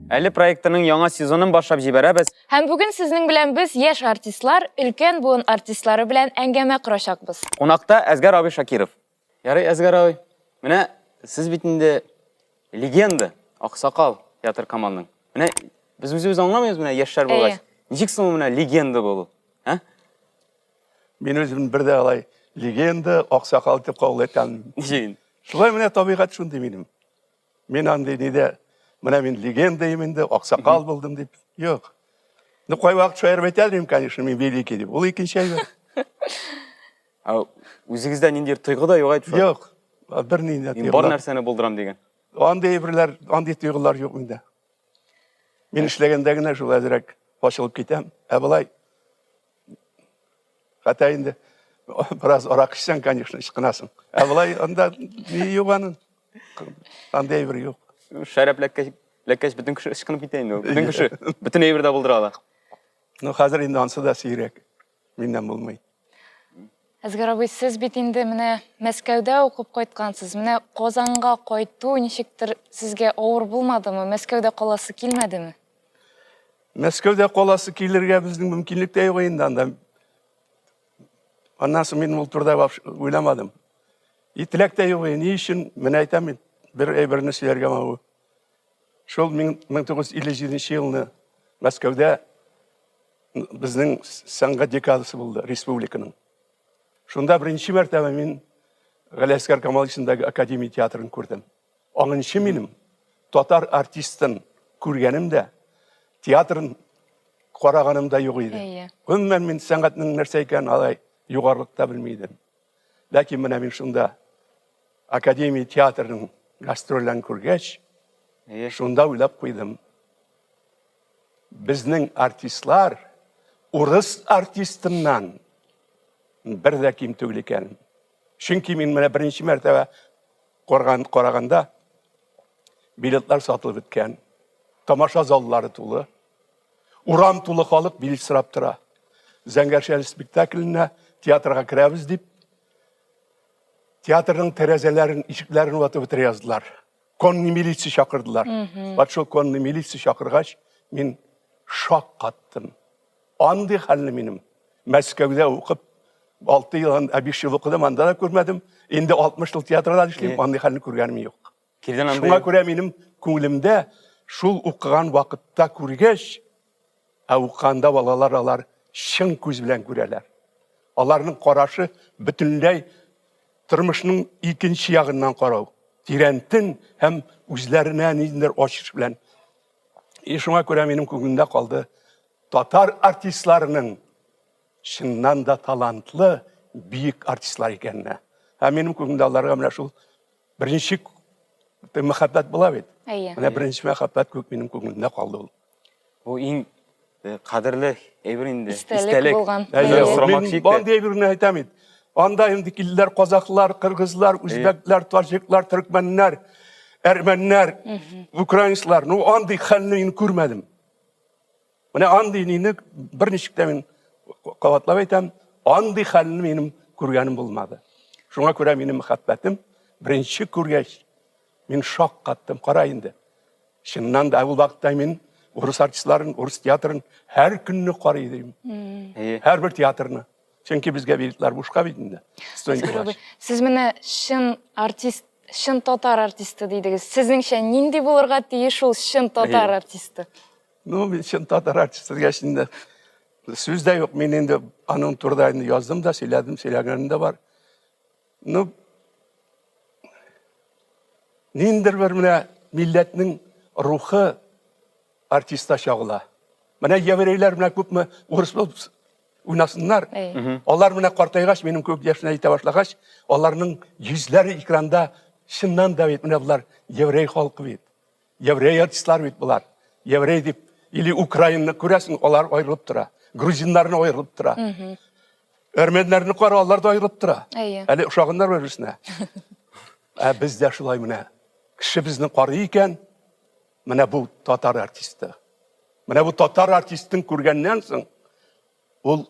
Әле проектының яңа сезонын башлап җибәрәбез. Һәм бүген сезнең белән без яшь артистлар, өлкән буын артистлары белән әңгәмә корачакбыз. Кунакта Әзгәр абый Шакиров. Ярый, Әзгәр абый, менә сез бит инде легенда, аксакал театр Камалның. Менә без үзебез аңламыйбыз менә яшьләр булгач. Ничек соң менә легенда булу? Ә? Мин үзем бер дә алай легенда, аксакал дип кабул итәм. Ничек? Шулай менә табигать шундый минем. Мин андый нидә, менә мин легендаем инде, аксакал булдым дип. Юк. Ну, кайвакыт шаярып әйтә идем, конечно, мин великий дип. Ул икенче әйбер. Ә үзегездә ниндидер тойгы да юк әйтеп. Юк. Бер нинди Мин бар нәрсәне булдырам дигән. Андый әйберләр, андый тойгылар юк миндә. Мин эшләгәндә генә шул әзрәк ачылып китәм. Ә болай хәтта инде бераз арак эчсәң, конечно, ычкынасың. Ә болай анда ни юк аның. Андый әйбер юк. Шәрәп ләккәч, ләккәч бөтен кеше ычкынып китә инде. Бөтен кеше бөтен әйбер дә булдыра ала. Ну, хәзер инде ансы да сирәк. Миннән булмый. Әзгәр абый, сез бит инде менә Мәскәүдә укып кайткансыз. Менә Казанга кайту ничектер сезгә авыр булмадымы? Мәскәүдә каласы килмәдеме? Мәскәүдә каласы килергә безнең мөмкинлек тә юк инде анда. Аннан соң мин ул турыда вообще уйламадым. И теләк тә юк, ни өчен? Менә әйтәм мин, бер әйберне сөйләргә могу. Шул 1957 елны Мәскәүдә безнең сәнгать декадасы булды республиканың. Шунда беренче мәртәбә мин Галиәсгар Камал исемендәге академия театрын күрдем. Аңынчы минем татар артистын күргәнем дә, театрын караганым да юк иде. Гомумән мин сәнгатьнең нәрсә икәнен алай югарылыкта белми идем. Ләкин менә мин шунда академия театрының гастрольләрен күргәч, шунда уйлап куйдым. Безнең артистлар урыс артистыннан бер дә ким түгел икән. Чөнки мин менә беренче мәртәбә карган, караганда билетлар сатылып беткән. Тамаша заллары тулы. Урам тулы халык билет сорап тора. Зәңгәр шәл спектакленә театрга керәбез дип, театрның тәрәзәләрен, ишекләрен ватып бетерә яздылар. Конный милиция чакырдылар. Вот шул конный милиция чакыргач, мин шак каттым. Андый хәлне минем Мәскәүдә укып, 6 ел, 5 ел укыдым, анда да күрмәдем. Инде 60 ел театрда эшлим, андый хәлне күргәнем юк. Килдән андый. Шуңа күрә минем күңелемдә шул укыган вакытта күргәч, ә укыганда балалар алар чын күз белән күрәләр. Аларның карашы бөтенләй тормышның икенче ягыннан карау, тирәнтен һәм үзләренә ниндидер ачыш белән. И шуңа күрә минем күңелемдә калды татар артистларының чыннан да талантлы, бөек артистлар икәненә. Һәм минем күңелемдә аларга менә шул беренче мәхәббәт була бит. Әйе. Менә беренче мәхәббәт күк минем күңелемдә калды ул. Бу иң э, кадерле әйбер инде. Истәлек булган. Әйе, Сорамак мин андый әйберне әйтәм бит. Анда инде килделәр казахлар, кыргызлар, үзбәкләр, таҗиклар, төркмәннәр, әрмәннәр, украинецлар. Ну, андый хәлне мин күрмәдем. Менә андый нине берничек тә мин кабатлап әйтәм, андый хәлне минем күргәнем булмады. Шуңа күрә минем мәхәббәтем беренче күргәч мин шаккаттым. Кара инде. Чыннан да ул вакытта мин урыс артистларын, урыс театрын һәр көнне карый идем. Һәрбер театрны. Чөнки безгә билетлар бушка бит инде. Сез менә чын артист, чын татар артисты дидегез. Сезнеңчә нинди булырга тиеш ул чын татар артисты? Ну, мин чын татар артисты дигәч инде сүз дә юк. Мин инде аның турында инде яздым да, сөйләдем, сөйләгәнем дә бар. Ну, ниндер бер менә милләтнең рухы артиста чагыла. Менә еврейләр менә күпме урыс булып уйнасыннар. Алар менә картайгач, минем күп яшенә җитә башлагач, аларның йөзләре экранда чыннан да бит менә болар еврей халкы бит. Еврей артистлар бит болар. Еврей дип или украинны күрәсең, алар аерылып тора. Грузиннарны аерылып тора. Әрмәннәрне кара, алар да аерылып тора. Әйе. Әле ошаганнар бер-берсенә. Ә бездә шулай менә. Кеше безне карый икән, менә бу татар артисты. Менә бу татар артистын күргәннән соң, ул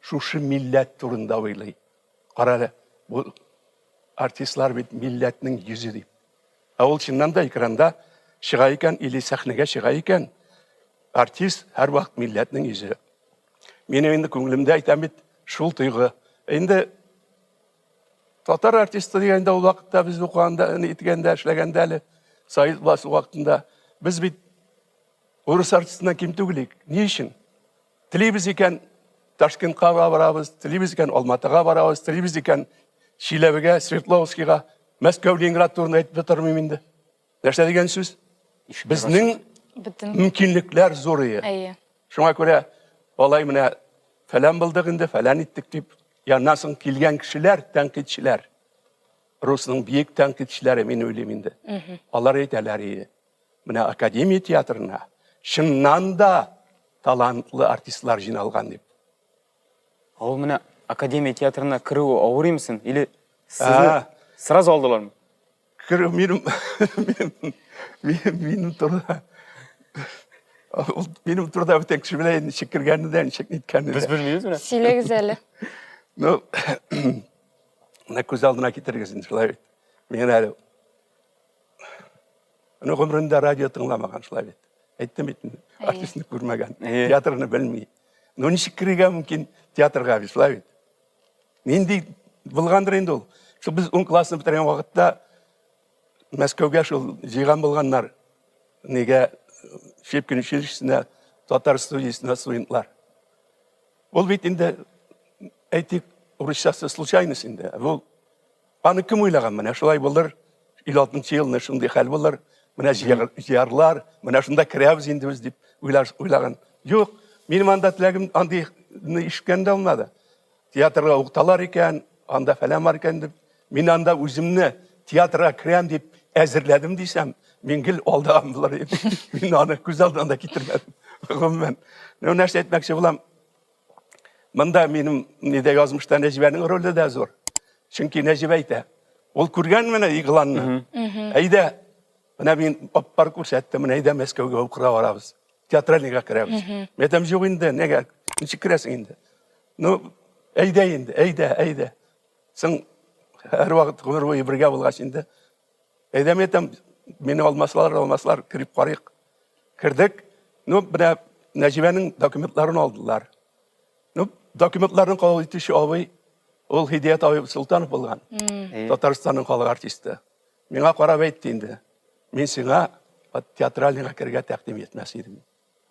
шушы милләт турында уйлый. Кара әле, бу артистлар бит милләтнең йөзе дип. Ә ул чыннан да экранда чыга икән или сәхнәгә чыга икән, артист һәрвакыт милләтнең йөзе. Минем инде күңелемдә әйтәм бит, шул тойгы. Инде татар артисты дигәндә ул вакытта без укыганда, иткәндә, эшләгәндә әле Совет власте вакытында без бит урыс артистыннан ким түгел идек. Ни өчен? Телибез икән, Ташкентка барабыз, телибез икән, Алматыга барабыз, телибез икән, Чиләбегә, Свердловскига, Мәскәү, Ленинград турында әйтеп тә тормыйм инде. Нәрсә дигән сүз? Безнең мөмкинлекләр зур ие. Әйе. Шуңа күрә алай менә фәлән булдык инде, фәлән иттек дип, яннан соң килгән кешеләр, тәнкыйтьчеләр, русның бөек тәнкыйтьчеләре, мин уйлыйм инде. Алар әйтәләр ие. Менә академия театрына чыннан да талантлы артистлар җыйналган дип. Ул менә академия театрына керүе авыр имсен или сезне сразу алдылармы? Керү минем минем турыда ул минем турыда бөтен кеше белә инде ничек кергәнне дә, ничек ниткәнне дә. Без белмибез менә. Сөйләгез әле. Ну, менә күз алдына китерегез инде шулай бит. Мин әле Ну, гомерендә радио тыңламаган шулай бит. Әйттем бит, артистны күрмәгән, театрны белми. Ну, ничек керергә мөмкин театрга бит, шулай бит. Нинди булгандыр инде ул. Шул без 10 классны бетергән вакытта Мәскәүгә шул җыйган булганнар. Нигә Щепкин училищесына, татар студиясенә студентлар. Ул бит инде, әйтик, урысчасы случайность инде. Бу Аны кем уйлаган, менә шулай булыр, 56 елны шундый хәл булыр, менә җыярлар, менә шунда керәбез инде без дип уйлаган. Юк, минем анда теләгем андыйны ишеткән дә булмады. Театрга укыталар икән, анда фәлән бар икән дип, мин анда үземне театрга керәм дип әзерләдем дисәм, мин гел алдаган булыр идем. Мин аны күз алдына да китермәдем. Гомумән, ну нәрсә әйтмәкче булам, Монда минем нидә язмышта Нәҗибәнең роле дә зур. Чөнки Нәҗибә әйтә, ул күргән менә игъланны. Әйдә, менә мин аппар күрсәтте, менә әйдә Мәскәүгә укырга барабыз. Театральныйга керәбез. Мин әйтәм, юк инде, нигә? Ничек керәсең инде? Ну, әйдә инде, әйдә, әйдә. Соң һәрвакыт гомер буе бергә булгач инде. Әйдә, мин әйтәм, мине алмасалар, алмасалар, кереп карыйк. Кердек. Ну, менә Нәҗибәнең документларын алдылар. Ну, документларын кабул итүче абый, ул Һидият абый Солтанов булган. Татарстанның халык артисты. Миңа карап әйтте инде. Мин сиңа театральныйга керергә тәкъдим итмәс идем.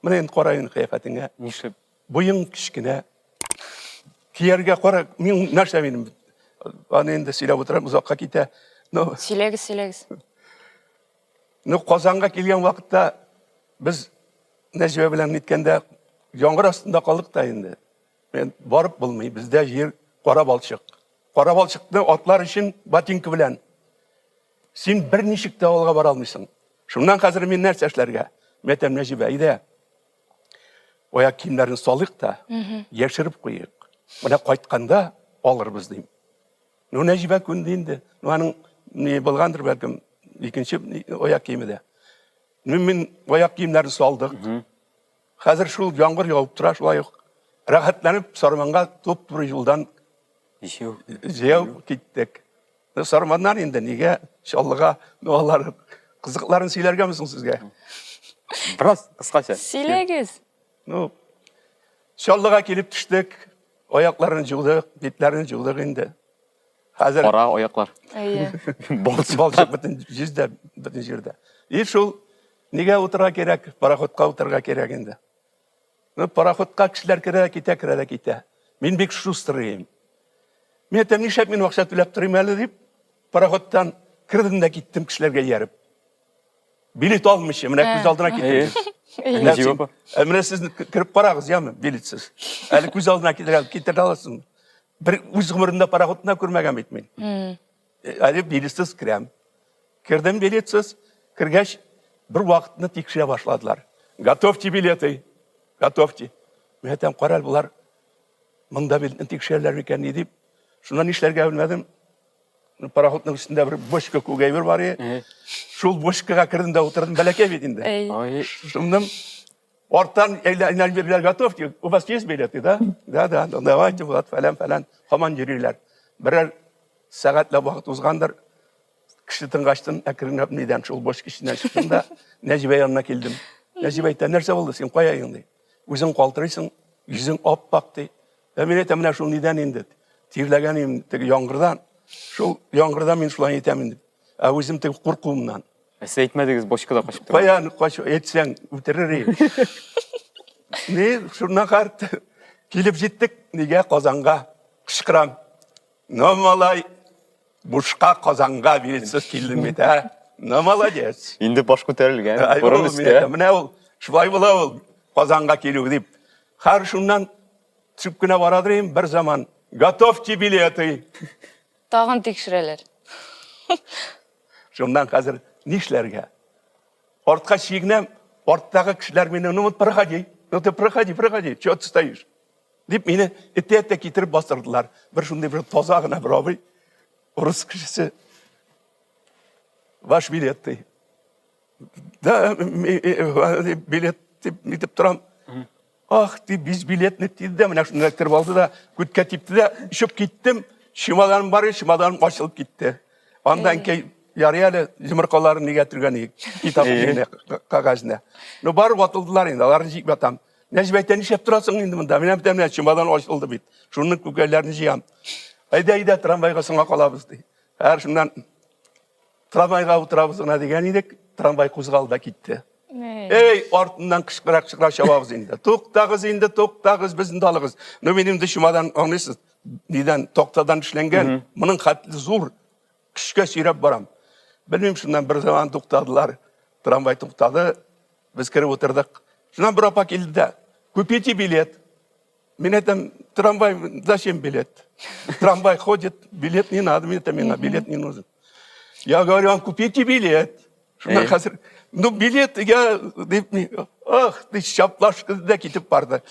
Менә инде кара инде кыяфәтеңә. Нишләп? Буең кечкенә. Кияргә кара, мин нәрсә минем? Аны инде сөйләп утырам, озакка китә. Ну, сөйләгез, сөйләгез. Ну, Казанга килгән вакытта без Нәҗибә белән ниткәндә яңгыр астында калдык та инде. Мен барып булмый, бездә җир кара балчык. Кара балчыкны атлар өчен ботинка белән. Син берничек тә алга бара алмыйсың. Шуннан хәзер мин нәрсә эшләргә? Мин әйтәм, Нәҗибә, әйдә. Аяк киемнәрен салыйк та, яшереп куйыйк. Менә кайтканда алырбыз дим. Ну, Нәҗибә күнде инде. Ну, аның ни булгандыр бәлкем, икенче аяк киеме дә. Ну, мин аяк киемнәрен салдык. Хәзер шул яңгыр явып тора, шулай ук. Рәхәтләнеп Сарманга туп-туры юлдан җәяү киттек. Ну, Сарманнан инде нигә Чаллыга, ну, алар кызыкларын сөйләргәме соң сезгә? Бераз кыскача. Сөйләгез. Ну, Чаллыга килеп төштек, аякларын жудык, битләрен жудык инде. Хәзер Кара аяклар. Әйе. Балчык. Балчык бөтен җирдә, бөтен җирдә. И шул нигә утырырга кирәк? Пароходка утырырга кирәк инде. Ну, пароходка кешеләр керә, китә, керә дә китә. Мин бик шустрый. Мин әйтәм, нишләп мин акча түләп торыйм әле дип, пароходтан кердем дә киттем кешеләргә ияреп. Билет алмыйча, менә күз алдына китерегез. Нәҗибә апа. Ә менә сез кереп карагыз, яме, билетсез. Әле күз алдына китерә, китерә аласың. Бер үз гомерендә пароходны күрмәгән бит мин. Әле билетсез керәм. Кердем билетсез, кергәч, бер вакытны тикшерә башладылар. Готовьте билеты, готовьте. Мин әйтәм, кара әле болар монда билетны тикшерәләр микән ни дип. Шуннан нишләргә белмәдем. Пароходның өстендә бер бочка күк әйбер бар иде. Шул бочкага кердем дә утырдым, бәләкәй бит инде. Шуннан арттан әйләнеп бирделәр, готовьте, у вас есть билеты, да? Да, да, ну, давайте, вот, фәлән, фәлән. Һаман йөриләр. Берәр сәгатьләп вакыт узгандыр. Кеше тынгачтын, әкренләп нидән шул бочка эченнән чыктым да, Нәҗибә янына килдем. Нәҗибә әйтә, нәрсә булды, син кая идең, ди. Үзең калтырыйсың, йөзең ап-ак, ди. Ә мин әйтәм, менә шул нидән инде, тирләгән идем теге яңгырдан. Шул яңгырдан мин шулай әйтәм инде. Ә үзем теге куркуымнан. Ә сез әйтмәдегез, бочкада качып торган. Каян кач, әйтсәң, үтерер идем. Ни, шуннан карт килеп җиттек, нигә Казанга кычкырам. Ну, малай, бушка Казанга билетсез килдең бит, ә? Ну, молодец. Инде баш күтәрелгән, борын өстә. Менә ул, шулай була ул Казанга килү дип. Хәр шуннан төшеп кенә барадыр идем, бер заман. Готовьте билеты. Тагын тикшерәләр. Шуннан хәзер нишләргә? Артка чигенәм, арттагы кешеләр мине, ну вот проходи, ну ты проходи, проходи, чего ты стоишь? Дип мине этә-этә китереп бастырдылар. Бер шундый бер таза гына бер абый, урыс кешесе. Ваш билет ди. Да, билет дип нитеп торам. Ах, ты безбилетный диде дә, менә шуны эләктереп алды да, күткә типте дә, очып киттем. Чемоданым бар иде, чемоданым ачылып китте. Анда әнкәй ярый әле йомыркаларын нигә төргән идек, китап кәгазенә. Ну, бар ватылдылар инде, аларны җыеп ятам. Нәҗип әйтә, нишләп торасың инде монда? Менә бит менә чемодан ачылды бит. Шуның күкәйләрне җыям. Әйдә, әйдә, трамвайга соңга калабыз ди. Һәр шуннан трамвайга утырабыз гына дигән идек, трамвай кузгалды да китте. Эй, артыннан кычкыра-кычкыра чабабыз инде. Туктагыз инде, туктагыз, безне дә алыгыз. Ну, мин инде чемодан, аңлыйсыз, нидән, тактадан эшләнгән, моның хәтле зур көчкә сөйрәп барам. Белмим, шуннан бер заман туктадылар. Трамвай туктады. Без кереп утырдык. Шуннан бер апа килде дә, купите билет. Мин әйтәм, трамвай, зачем билет? Трамвай ходит, билет не надо, мин әйтәм, миңа билет не нужен. Я говорю, вам купите билет. Шуннан хәзер, ну билет, я, дип, ах, ты чаплашты да китеп барды.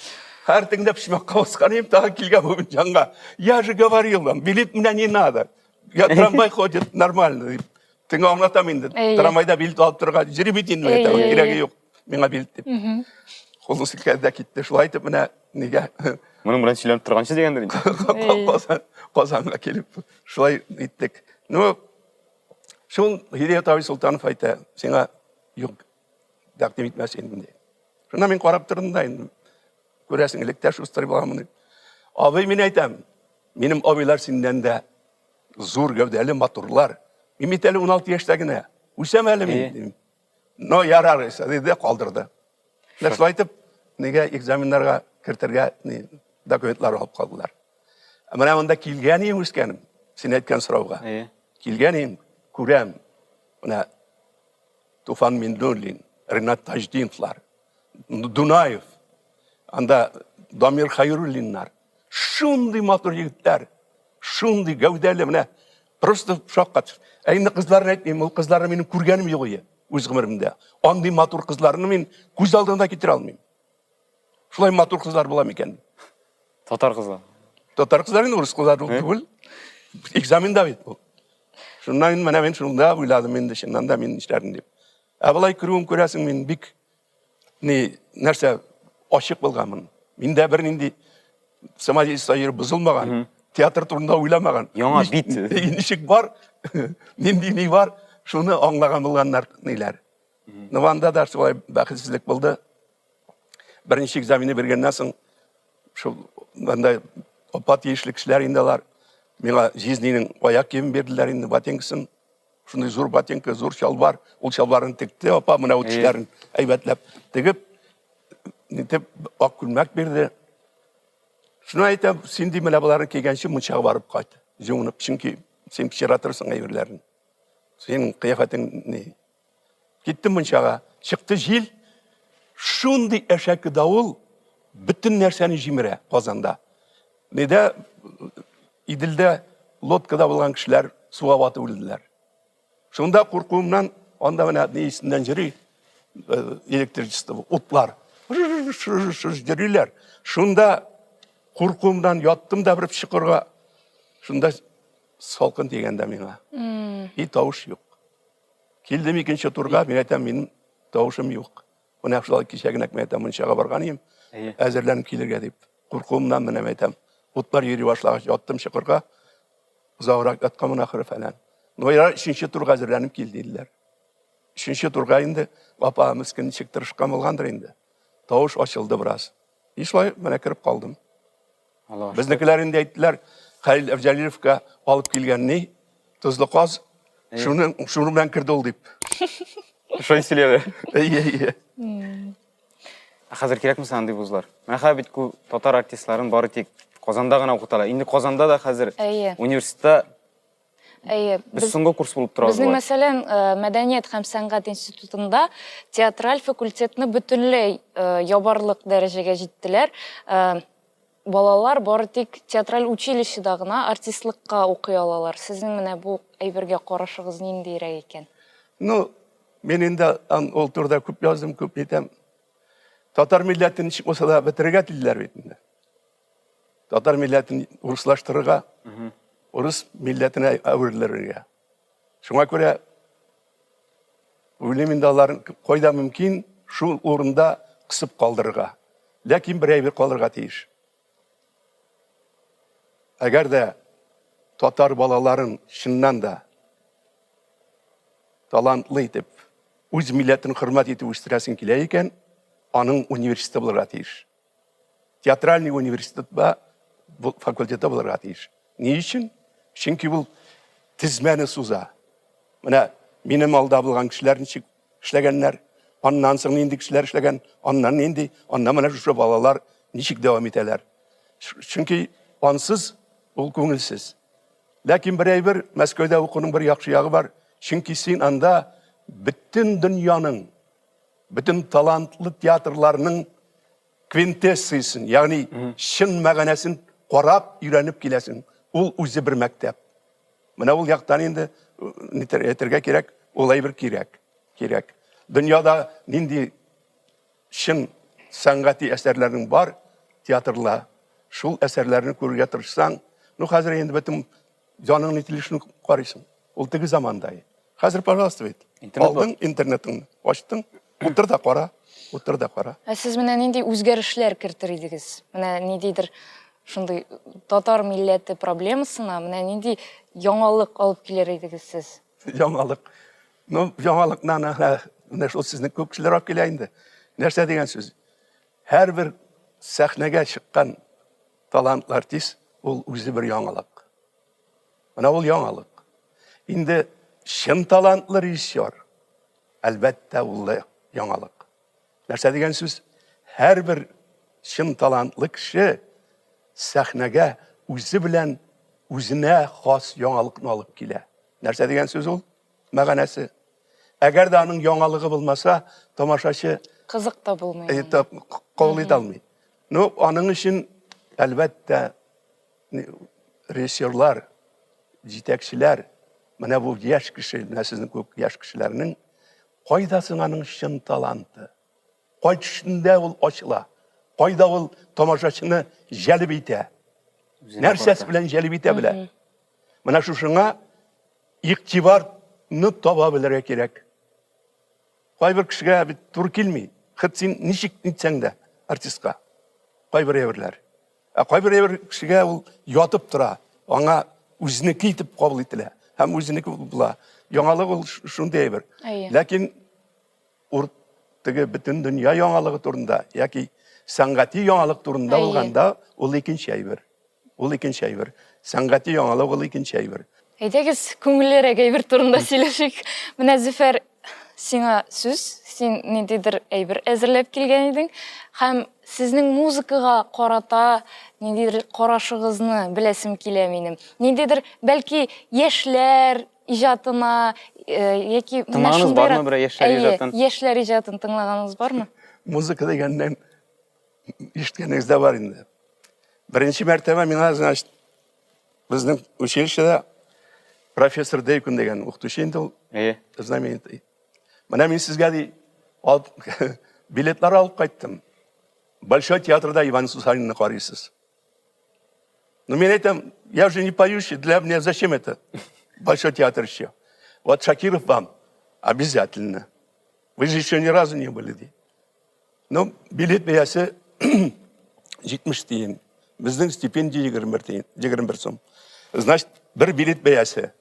Һәр теңдә почмакка баскан идем, тагы килгән бу җанга. Я же говорил вам, билет мне не надо. Я трамвай ходит нормально, дип. Теңе аңлатам инде. Трамвайда билет алып торырга йөри бит инде, әйтәм, кирәге юк миңа билет дип. Кулын селкәде дә китте. Шулай итеп менә нигә Моның белән сөйләнеп торганчы дигәндер инде. Казанга килеп шулай иттек. Ну, шул Һидият абый Солтанов әйтә, сиңа юк тәкъдим итмәс инде. Шунда мин карап тордым да инде. Күрәсең, элек тә шустрый буламын дип. Абый, мин әйтәм, минем абыйлар синнән дә зур гәүдәле матурлар. Мин бит әле 16 яшьтә генә. Үсәм әле мин. Дим. Но ярар, диде, калдырды. Менә шулай итеп, нигә экзаменнарга кертергә документлар алып калдылар. Ә менә монда килгән идем үскәнем, син әйткән сорауга. Килгән идем, күрәм. Менә Туфан Миннуллин, Ренат Таҗдиновлар, Дунаев, анда Дамир Хайруллиннар. Шундый матур егетләр. Шундый гәүдәле, менә просто шаккат. Ә инде кызларны әйтмим, ул кызларны минем күргәнем юк иде үз гомеремдә. Андый матур кызларны мин күз алдына китерә алмыйм. Шулай матур кызлар була микән? Татар кызлар. Татар кызлар инде урыс кызлар түгел. Экзаменда бит бу. Шуннан менә мин шунда уйладым инде, чыннан да мин нишләрмен дип. Ә болай керүем күрәсең, мин бик ни нәрсә ачык булганмын. Миндә бернинди самодеятельство йөреп бозылмаган, театр турында уйламаган. Яңа бит. Ничек бар, нинди ни бар, шуны аңлаган булганнар ниләр. Но анда да шулай бәхетсезлек булды. Беренче экзаменны биргәннән соң, шул анда апа тиешле кешеләр инде алар миңа җизнинең аяк киемен бирделәр инде, ботинкасын. Шундый зур ботинка, зур чалбар. Ул чалбарын текте апа, менә ул тешләрен әйбәтләп тегеп, нитеп ак күлмәк бирде. Шуны әйтәм, син ди менә боларны кигәнче мунчага барып кайт. Җуынып, чөнки син пычратырсың әйберләрен. Синең кыяфәтең ни? Киттем мунчага. Чыкты җил. Шундый әшәке давыл бөтен нәрсәне җимерә Казанда. Нидә Иделдә лодкада булган кешеләр суга батып үлделәр. Шунда куркуымнан анда менә ни исеннән йөри э, электричество, утлар. Йөриләр. Шунда куркуымнан яттым да бер чокырга. Шунда салкын тигән дә миңа. И тавыш юк. Килдем икенче турга, мин әйтәм, минем тавышым юк. Менә шулай кичә генә мин әйтәм, мунчага барган идем, әзерләнеп килергә дип. Куркуымнан менә әйтәм, утлар йөри башлагач, яттым чокырга. Озаграк ятканмын ахыры фәлән. Ну, ярар, өченче турга әзерләнеп кил, диделәр. Өченче турга инде апа мескен ничек тырышкан булгандыр инде. Тавыш ачылды бераз. И шулай менә кереп калдым. Безнекеләр инде әйттеләр, Хәлил Әбҗәлиловка алып килгән ни, тозлы каз, шуны шуны белән керде ул дип. Шулай сөйләде. Әйе, әйе. Ә хәзер кирәкме соң андый вузлар? Менә хәзер бит күп татар артистларын бары тик Казанда гына укыталар. Инде Казанда да хәзер университетта Әйе. Без соңгы курс булып торабыз. Безнең, мәсәлән, Мәдәният һәм сәнгать институтында театраль факультетны бөтенләй ябарлык дәрәҗәгә җиттеләр. Балалар бары тик театраль училищеда гына артистлыкка укый алалар. Сезнең менә бу әйбергә карашыгыз ниндиерәк икән? Ну, мин инде ул турыда күп яздым, күп нитәм. Татар милләтен ничек булса да бетерергә телиләр бит инде. Татар милләтен урыслаштырырга, урыс милләтенә әверелергә. Шуңа күрә уйлыйм инде алар кайда мөмкин, шул урында кысып калдырырга. Ләкин бер әйбер калырга тиеш. Әгәр дә татар балаларын чыннан да талантлы итеп, үз милләтен хөрмәт итеп үстерәсең килә икән, аның университеты булырга тиеш. Театральный университетта факультеты булырга тиеш. Ни өчен? Чөнки ул тезмәне суза. Менә минем алда булган кешеләр ничек эшләгәннәр, аннан соң нинди кешеләр эшләгән, аннан нинди, аннан менә шушы балалар ничек дәвам итәләр. Чөнки ансыз ул күңелсез. Ләкин бер әйбер, Мәскәүдә укуның бер яхшы ягы бар, чөнки син анда бөтен дөньяның, бөтен талантлы театрларның квинтэссиясен, ягъни чын мәгънәсен карап, өйрәнеп киләсең. Ул үзе бер мәктәп. Менә ул яктан инде нитер әйтергә кирәк, ул әйбер кирәк. Кирәк. Дөньяда нинди чын сәнгати әсәрләрнең бар театрла, шул әсәрләрне күрергә тырышсаң, ну хәзер инде бөтен җаның ни тели шуны карыйсың. Ул теге заманда. Хәзер, пожалуйста, бит. Интернет бар. Алдың интернетыңны, ачтың, утыр да кара, утыр да кара. Ә сез менә нинди үзгәрешләр кертер идегез? Менә ниндидер шундый татар милләте проблемасына менә нинди яңалык алып килер идегез сез? Яңалык. Ну, яңалыкны аны менә шул сезнең күп кешеләр алып килә инде. Нәрсә дигән сүз? Һәрбер сәхнәгә чыккан талантлы артист ул үзе бер яңалык. Менә ул яңалык. Инде чын талантлы режиссер, әлбәттә, ул да яңалык. Нәрсә дигән сүз? Һәрбер чын талантлы кеше сәхнәгә үзе белән үзенә хас яңалыкны алып килә. Нәрсә дигән сүз ул? Мәгънәсе. Әгәр дә аның яңалыгы булмаса, тамашачы кызык та булмый. Кабул итә алмый. Ну, аның өчен, әлбәттә, режиссерлар, җитәкчеләр, менә бу яшь кеше, менә сезнең күк яшь кешеләрнең кайда соң аның чын таланты? Кай төшендә ул ачыла? Кайда ул тамашачыны җәлеп итә? Нәрсәсе белән җәлеп итә белә? Менә шушыңа игътибарны таба белергә кирәк. Кайбер кешегә бит туры килми. Хет син ничек нитсәң дә артистка. Кайбер әйберләр. Ә кайбер әйбер кешегә ул ятып тора. Аңа үзенеке итеп кабул ителә. Һәм үзенеке була. Яңалык ул шундый әйбер. Ләкин ур теге бөтен дөнья яңалыгы турында яки сәнгати яңалык турында булганда ул икенче әйбер. Ул икенче әйбер. Сәнгати яңалык ул икенче әйбер. Әйдәгез, күңеллерәк әйбер турында сөйләшик. Менә Зөфәр, сиңа сүз, син ниндидер әйбер әзерләп килгән идең һәм сезнең музыкага карата ниндидер карашыгызны беләсем килә минем. Ниндидер, бәлки, яшьләр иҗатына э, яки менә Тыңлаганыгыз бармы берәр яшьләр иҗатын? Яшьләр иҗатын тыңлаганыгыз бармы? Музыка дигәннән ишеткәнегез дә бар инде. Беренче мәртәбә миңа, значит, безнең училищеда профессор Дейкун дигән укытучы инде ул. Әйе. Знаменитый. Менә мин сезгә ди, алып, билетлар алып кайттым. Большой театрда Иван Сусанинны карыйсыз. Ну, мин әйтәм, я же не поющий, для меня зачем это? Большой театр еще. Вот Шакиров вам обязательно. Вы же еще ни разу не были. Ди. Ну, билет бәясе 70 тиен. Безнең стипендия 21 тиен, 21 сум. Значит, бер билет бәясе.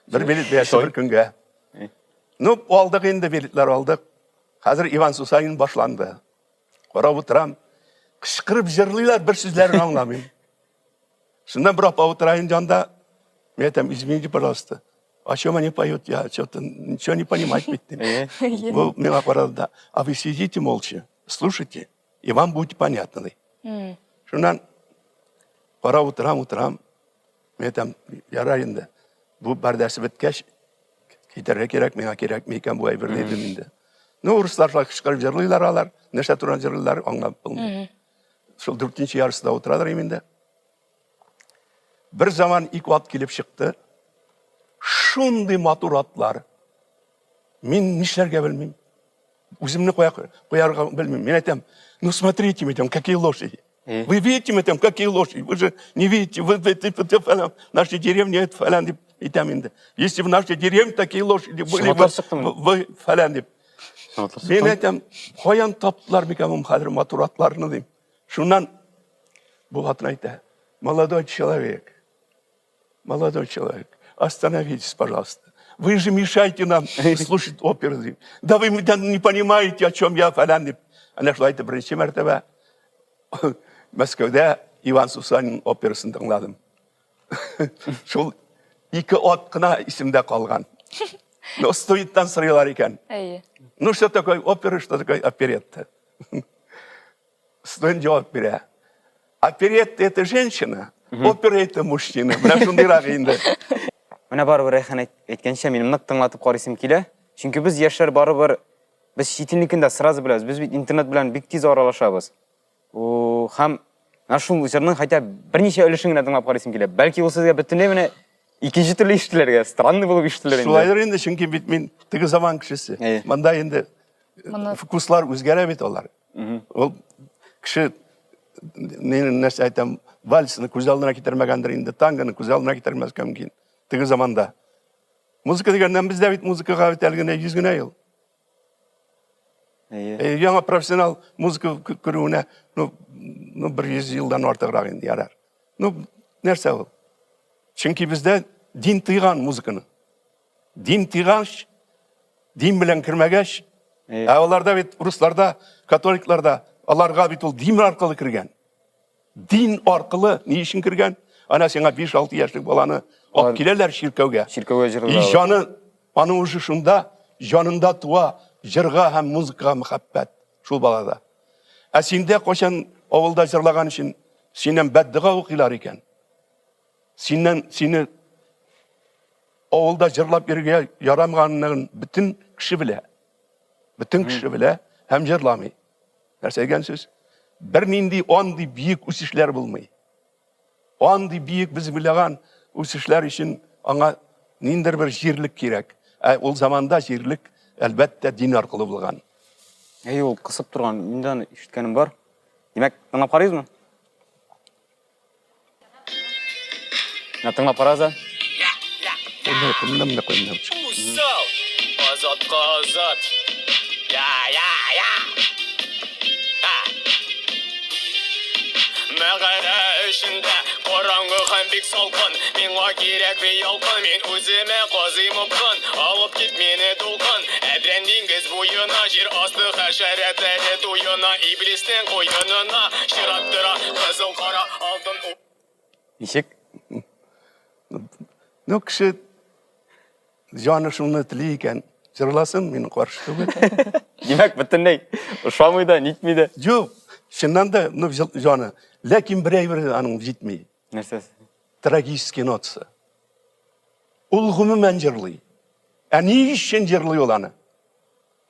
Бер билет бәясе бер көнгә. Ну, алдык инде билетлар алдык. Хәзер Иван Сусанин башланды. Карап утырам. Кычкырып җырлыйлар, бер сүзләрен аңламыйм. Шуннан бер апа утыра инде анда. Мин әйтәм, извините, пожалуйста. О чем они поют? Я что-то ничего не понимать бит. Бу миңа карады да. А вы сидите молча, слушайте, и вам будет понятно. Шуннан карап утырам, утырам. Мин әйтәм, ярар инде. Бу бәрдәсе беткәч, китәргә кирәк, миңа кирәкме икән бу әйбер дидем инде. Ну, урыслар шулай кычкырып җырлыйлар алар. Нәрсә турында җырлыйлар, аңлап булмый. Шул дүртенче ярыста утырадыр инде. Бер заман ике ат килеп чыкты. Шундый матур атлар. Мин нишләргә белмим. Үземне куя, куярга белмим. Мин әйтәм, ну смотрите, мин әйтәм, какие лошади. Вы видите, мин әйтәм, какие лошади? Вы же не видите, вы, вы, вы, вы, фәлән, в нашей деревне это фәлән дип әйтәм инде. Если в нашей деревне такие лошади были, вы, вы фәлән дип. Мин әйтәм, каян таптылар микән бу хәзер матур атларны дим. Шуннан бу хатын әйтә, молодой человек, молодой человек, остановитесь, пожалуйста. Вы же мешаете нам слушать оперу. Да вы не понимаете, о чем я, фәлән дип. Әнә шулай итеп беренче мәртәбә Мәскәүдә Иван Сусанин операсын тыңладым. Шул ике ат кына исемдә калган. Но студенттан сорыйлар икән. Әйе. Ну, что такое опера, что такое оперетта? Студент җавап бирә. Оперетта это женщина, опера это мужчина. Менә шундыйрак инде. Менә барыбер Рәйхан әйткәнчә, минем нык тыңлатып карыйсым килә. Чөнки без яшьләр барыбер без чит илнекен дә сразу беләбез. Без бит интернет белән бик тиз аралашабыз. Һәм менә шул җырның хотя берничә өлешен генә тыңлап карыйсым килә. Бәлки ул сезгә бөтенләй менә икенче төрле ишетелергә, странный булып ишетелер инде. Шулайдыр инде, чөнки бит мин теге заман кешесе. Монда инде вкуслар үзгәрә бит алар. Ул кеше мин нәрсә әйтәм, вальсны күз алдына китермәгәндер инде, тангоны күз алдына китермәскә мөмкин. Теге заманда. Музыка дигәннән бездә бит музыкага бит әле генә 100 генә ел. Әйе. Яңа профессионал музыка керүенә, ну, ну, бер 100 елдан артыграк инде ярар. Ну, нәрсә ул? Чөнки бездә дин тыйган музыканы. Дин тыйгач, дин белән кермәгәч, ә аларда бит русларда, католикларда, аларга бит ул дин аркылы кергән. Дин аркылы ни өчен кергән? Ана сиңа 5-6 яшьлек баланы алып киләләр чиркәүгә. Чиркәүгә җырлар. И җаны, аның уже шунда җанында туа җырга һәм музыкага мәхәббәт шул балада. Ә синдә кайчан авылда җырлаган өчен синнән бәддога укыйлар икән. Синнән сине авылда җырлап йөрергә ярамаганын бөтен кеше белә. Бөтен кеше белә һәм җырламый. Нәрсә дигән сүз? Бернинди андый бөек үсешләр булмый. Андый бөек без уйлаган үсешләр өчен аңа ниндер бер җирлек кирәк. Ә ул заманда җирлек, әлбәттә, дин аркылы булган. Әй, ул кысып торган, мин дә аны ишеткәнем бар. Димәк, тыңлап карыйбызмы? Менә тыңлап карагыз ә. Усал, азатка азат. Я, я, я. Ха. Мәгарә эчендә караңгы һәм бик салкын. Миңа кирәк ялкын, мин үземә казыйм упкын. Алып кит мине дулкын, Әдрән диңгез буена, җир асты хәшәрәтләре туена, иблиснең куенына чират тора, кызыл, кара, алтын. Ничек? Ну, кеше җаны шуны тели икән, җырласын, мин каршы түгел. Димәк, бөтенләй ошамый да, нитми дә. Юк, чыннан да, ну, җаны. Ләкин бер әйбер аның җитми. Нәрсәсе? Трагический нотасы. Ул гомумән җырлый. Ә ни өчен җырлый ул аны?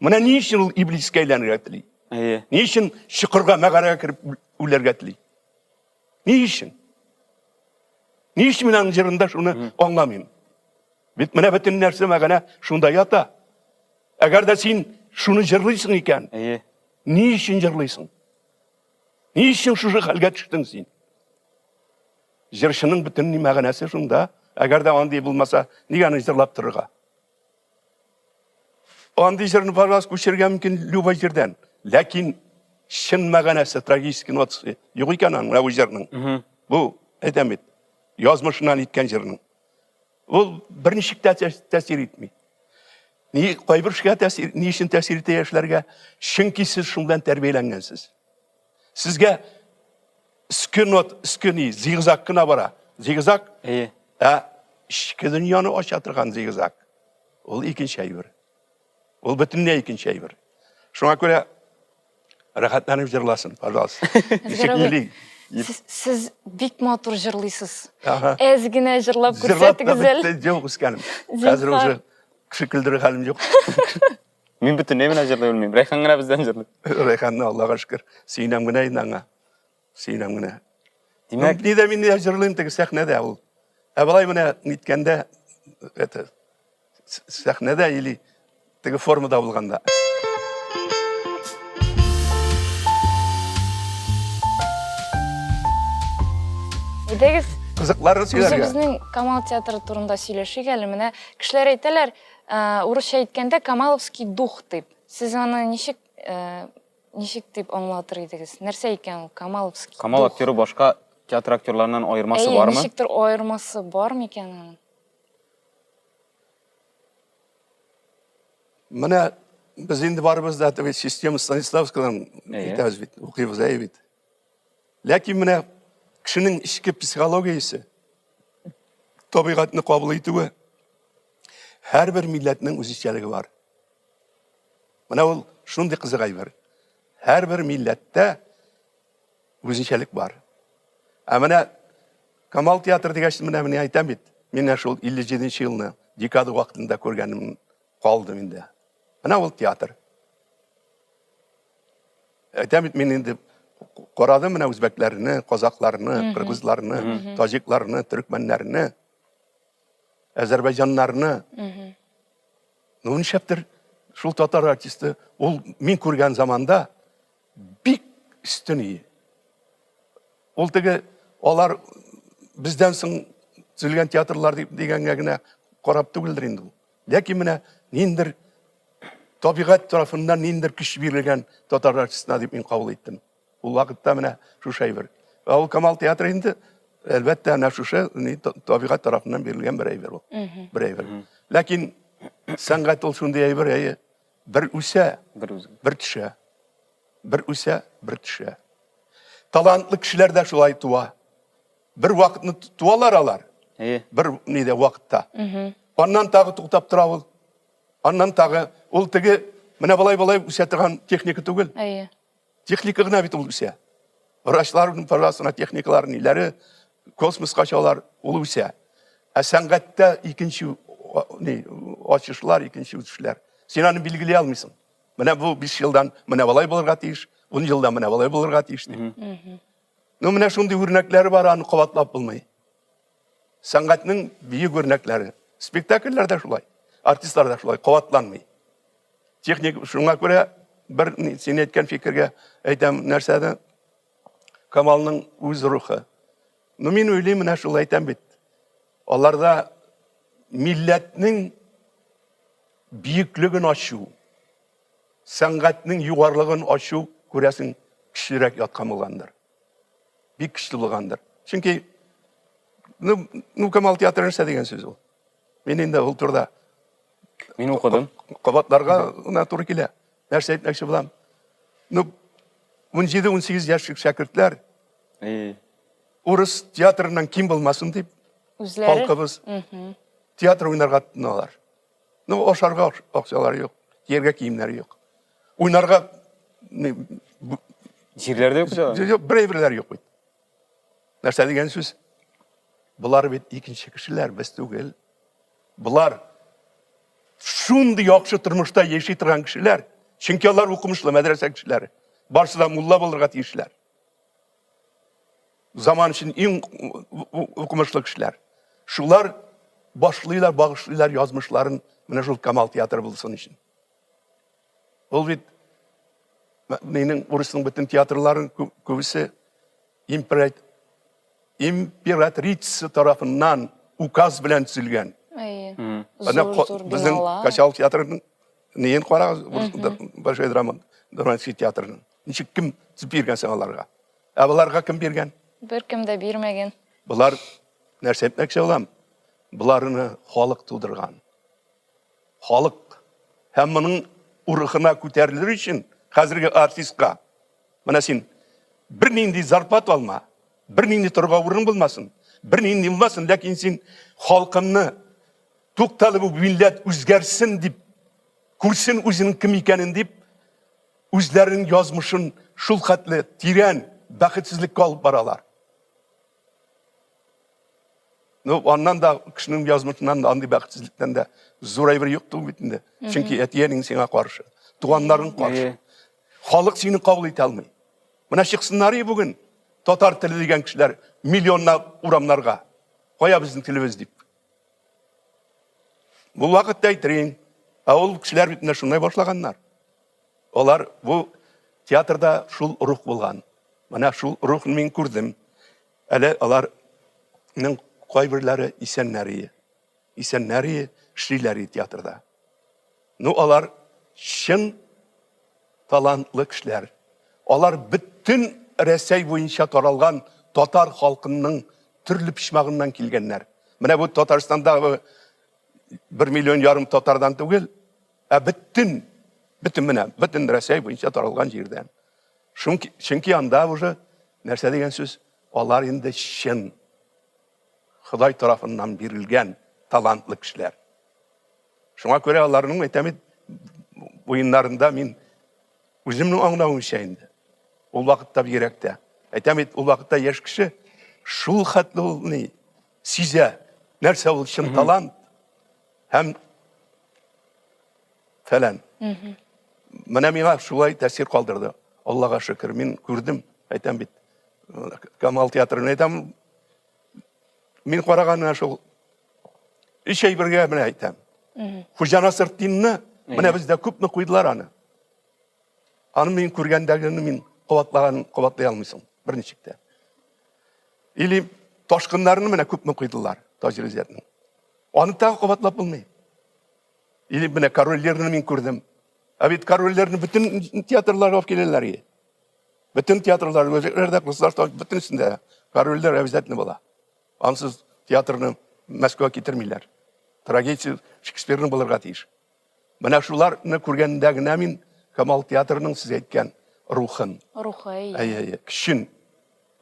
Менә ни өчен ул иблискә әйләнергә тели? Әйе. Ни өчен чокырга, мәгарәгә кереп үләргә тели? Ни өчен? Ни өчен мин аның җырында шуны аңламыйм? Бит менә бөтен нәрсә мәгънә шунда ята. Әгәр дә син шуны җырлыйсың икән, Әйе. ни өчен җырлыйсың? Ни өчен шушы хәлгә төштең син? Җырчының бөтен мәгънәсе шунда. Әгәр дә андый булмаса, нигә аны җырлап торырга? Андый җырны пожалуйста күчерергә мөмкин любой җирдән. Ләкин чын мәгънәсе, трагический нотасы юк икән аның, менә бу җырның. Бу, әйтәм бит, язмышыннан иткән җырның. Ул берничек тә тәэсир итми. Ни кайбер кешегә тәэсир, ни өчен тәэсир итә яшьләргә? Чөнки сез шул белән тәрбияләнгәнсез. Сезгә өске нот, өске ни, зигзаг кына бара. Зигзаг? Әйе. Ә эчке дөньяны ача торган зигзаг. Ул икенче әйбер. Ул бөтенләй икенче әйбер. Шуңа күрә рәхәтләнеп җырласын, пожалуйста. Ничек мили. Сез, сез бик матур җырлыйсыз. Әз генә җырлап күрсәтегез әле. Юк, үскәнем. Хәзер уже кеше көлдерер хәлем юк. Мин бөтенләй менә җырлый белмим. Рәйхан гына бездән җырлый. Рәйханны Аллага шөкер. Сөенәм генә инде аңа. Сөенәм генә. Димәк, ни дә мин дә җырлыйм теге сәхнәдә ул. Ә болай менә ниткәндә это сәхнәдә или теге формада булганда. Әйдәгез, Кызыкларын сөйләргә. Үзебезнең Камал театры турында сөйләшик әле. Менә кешеләр әйтәләр, урысча әйткәндә Камаловский дух дип. Сез аны ничек ничек дип аңлатыр идегез? Нәрсә икән ул Камаловский Камал актеры башка театр актерларыннан аермасы бармы? Әйе, ничектер аермасы бар микән аның? Менә без инде барыбыз да теге система Станиславскийдан итәбез бит, укыйбыз әй бит. Ләкин менә кешенең эчке психологиясе, табигатьне кабул итүе һәрбер милләтнең үзенчәлеге бар. Менә ул шундый кызык әйбер. Һәрбер милләттә үзенчәлек бар. Ә менә Камал театры дигәч, менә менә әйтәм бит, мин шул 57 елны декада вакытында күргәнем калды миндә. Менә ул театр. Әйтәм бит, мин инде карадым менә үзбәкләрне, казакларны, кыргызларны, таҗикларны, төркмәннәрне, әзәрбайҗаннарны. Ну, нишләптер шул татар артисты, ул мин күргән заманда бик өстен ие. Ул теге алар бездән соң төзелгән театрлар дип дигәнгә генә карап түгелдер инде ул. Ләкин менә ниндер табигать тарафыннан ниндер көч бирелгән татар артистына дип мин кабул иттем. Ул вакытта менә шушы әйбер. Ә ул Камал театры инде әлбәттә әнә шушы табигать тарафыннан бирелгән бер әйбер ул. Бер әйбер. Ләкин сәнгать ул шундый әйбер, әйе, Бер үсә, бер үз. Бер төшә. Бер үсә, бер төшә. Талантлы кешеләр дә шулай туа. Бер вакытны туалар алар. Әйе. Бер нидә вакытта. Аннан тагы туктап тора ул. Аннан тагы ул теге менә болай-болай үсә торган техника түгел. Әйе. Техника гына бит ул үсә. Врачларның пожалуйста, техникалар, ниләре, космоска чалар, ул үсә. Ә сәнгатьтә икенче ни, ачышлар, икенче үсешләр. Син аны билгели алмыйсың. Менә бу 5 елдан менә болай булырга тиеш, 10 елдан менә болай булырга тиеш дип. Ну, менә шундый үрнәкләре бар, аны кабатлап булмый. Сәнгатьнең бөек үрнәкләре. Спектакльләр дә шулай, артистлар да шулай, кабатланмый. Техник шуңа күрә бер син әйткән фикергә әйтәм, нәрсәдә Камалның үз рухы. Ну мин уйлыйм, менә шул әйтәм бит. Аларда милләтнең бөеклеген ачу, сәнгатьнең югарылыгын ачу, күрәсең, көчлерәк яткан булгандыр. Бик көчле булгандыр. Чөнки ну, ну Камал театры нәрсә дигән сүз ул? Мин инде ул турыда Мин укыдым. Кабатларга гына туры килә. Нәрсә әйтмәкче булам? Ну, 17-18 яшьлек шәкертләр урыс театрыннан ким булмасын дип, Үзләре? халкыбыз театр уйнарга тотыналар. Ну, ашарга акчалары юк, кияргә киемнәре юк. Уйнарга җирләр дә юк. Юк, бер әйберләр юк бит. Нәрсә дигән сүз? Болар бит икенче кешеләр, без түгел. Болар шундый яхшы тормышта яши торган кешеләр, чөнки алар укымышлы мәдрәсә кешеләре. Барысы да мулла булырга тиешләр. Заман өчен иң укымышлы кешеләр. Шулар башлыйлар, багышлыйлар язмышларын менә шул Камал театры булсын өчен. Ул бит минем урысның бөтен театрларын күбесе императрица тарафыннан указ белән төзелгән. Әйе. Зур, безнең Качал театрының неен карагыз, Большой драма, драматический театрының. Ничек кем төзеп биргән соң аларга? Ә боларга кем биргән? Беркем дә бирмәгән. Болар нәрсә әйтмәкче булам? Боларны халык тудырган. Халык. Һәм моның урыхына күтәрелер өчен хәзерге артистка менә син бернинди зарплата алма, бернинди торырга урын булмасын, бернинди булмасын, ләкин син халкымны тукталып бу милләт үзгәрсен дип, күрсен үзенең кем икәнен дип, үзләренең язмышын шул хәтле тирән бәхетсезлеккә алып баралар. Ну, аннан да кешенең язмышыннан да андый бәхетсезлектән дә зур әйбер юк түгел бит инде. Чөнки әти-әниң сиңа каршы, туганнарың каршы. Халык сине кабул итә алмый. Менә чыксыннар и бүген татар теле дигән кешеләр миллионлап урамнарга. Кая безнең телебез дип. Бу вакытта әйтерин. Ә ул кешеләр бит менә шундай башлаганнар. Алар бу театрда шул рух булган. Менә шул рухны мин күрдем. Әле аларның кайберләре исәннәр ие. Исәннәр ие, эшлиләр ие театрда. Ну, алар чын талантлы кешеләр. Алар бөтен Рәсәй буенча таралган татар халкының төрле почмагыннан килгәннәр. Менә бу Татарстандагы 1 миллион ярым татардан түгел, ә бөтен, бөтен менә, бөтен Рәсәй буенча таралган җирдән. Чөнки, чөнки анда уже нәрсә дигән сүз, алар инде чын Ходай тарафыннан бирелгән талантлы кешеләр. Шуңа күрә аларның әйтәм бит, уеннарында мин үземнең аңлавымча инде. Ул вакытта бигрәк тә. Әйтәм бит, ул вакытта яшь кеше шул хәтле ул ни сизә, нәрсә ул чын талант һәм фәлән. Менә миңа шулай тәэсир калдырды. Аллага шөкер, мин күрдем, әйтәм бит. Камал театрын әйтәм, мин караган менә шул өч әйбергә менә әйтәм. Хуҗа Насретдинны менә бездә күпме куйдылар аны. Аны мин күргәндәгене мин кабатлаган, кабатлый алмыйсың берничек тә. Или ташкыннарны менә күпме куйдылар Таҗи Гыйззәтнең. Аны тагы кабатлап булмый. Или менә Король Лирны мин күрдем. Ә бит Король Лирны бөтен театрларга алып киләләр. Бөтен театрлар, үзәкләрдә, государство бөтенесендә Король Лир обязательно була. Ансыз театрны Мәскәүгә китермиләр. Трагедия Шекспирның булырга тиеш. Менә шуларны күргәндә генә мин Камал театрының сез әйткән рухын. Рухы, әйе. Әйе, әйе. Көчен,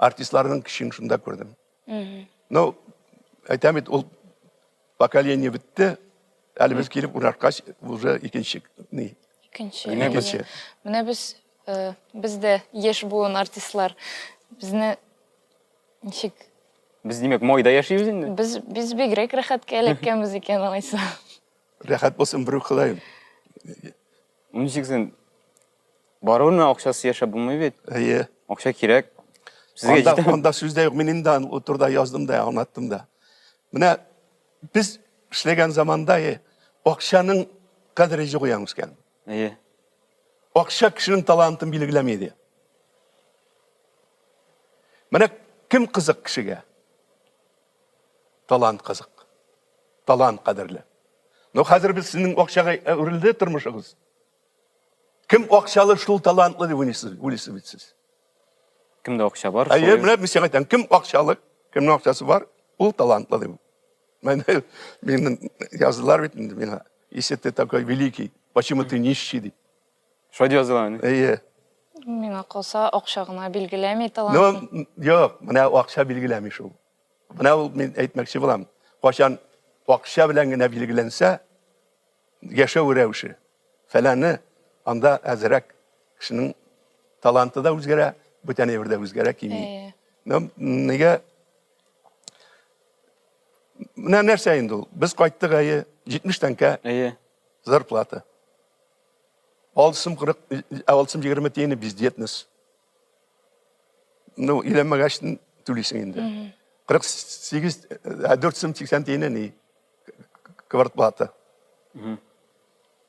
артистларның көчен шунда күрдем. Ну, әйтәм бит, ул поколение бетте. Әле без килеп урнашкач, уже икенче ни. Икенче. Икенче. Менә без э, без дә яшь буын артистлар. Безне ничек Без димәк майда яшибез инде. Без без бигрәк рәхәткә эләккәнбез икән алайса. Рәхәт булсын берүк Ходаем. Ничек син Барыбер менә акчасыз яшәп булмый бит. Әйе. Акча кирәк. Сезгә Анда, җитәме? анда сүз дә юк. Мин инде ул турыда яздым да, аңлаттым да. Менә без эшләгән заманда е, акчаның кадере юк иде үскән. Әйе. Акча кешенең талантын билгеләми иде. Менә кем кызык кешегә? Талант кызык. Талант кадерле. Но хәзер без сезнең акчага әверелде тормышыгыз. Кем акчалы, шул талантлы дип уйлыйсыз, уйлыйсыз бит сез. Кемдә акча бар? Әйе, менә мин сиңа әйтәм, кем акчалы, кемнең акчасы бар, ул талантлы дип. Менә мине яздылар бит инде миңа. Если ты такой великий, почему ты нищий дип. Шулай дип язылган. Әйе. Миңа калса, акча гына билгеләми талантны. Ну, юк, менә акча билгеләми шул. Менә ул мин әйтмәкче булам. Кайчан акча белән генә билгеләнсә, яшәү рәвеше фәләне анда әзрәк кешенең таланты да үзгәрә, бүтән әйбер дә үзгәрә, кими. Ну, нигә Менә нәрсә инде ул? Без кайттык әйе, 70 тәңкә. Әйе. Зарплата. 6 сум 40, 6 сум 20 тиене бездетность. Ну, өйләнмәгәч түлисең инде. 48, 4 сум 80 тиене ни? Квартплата.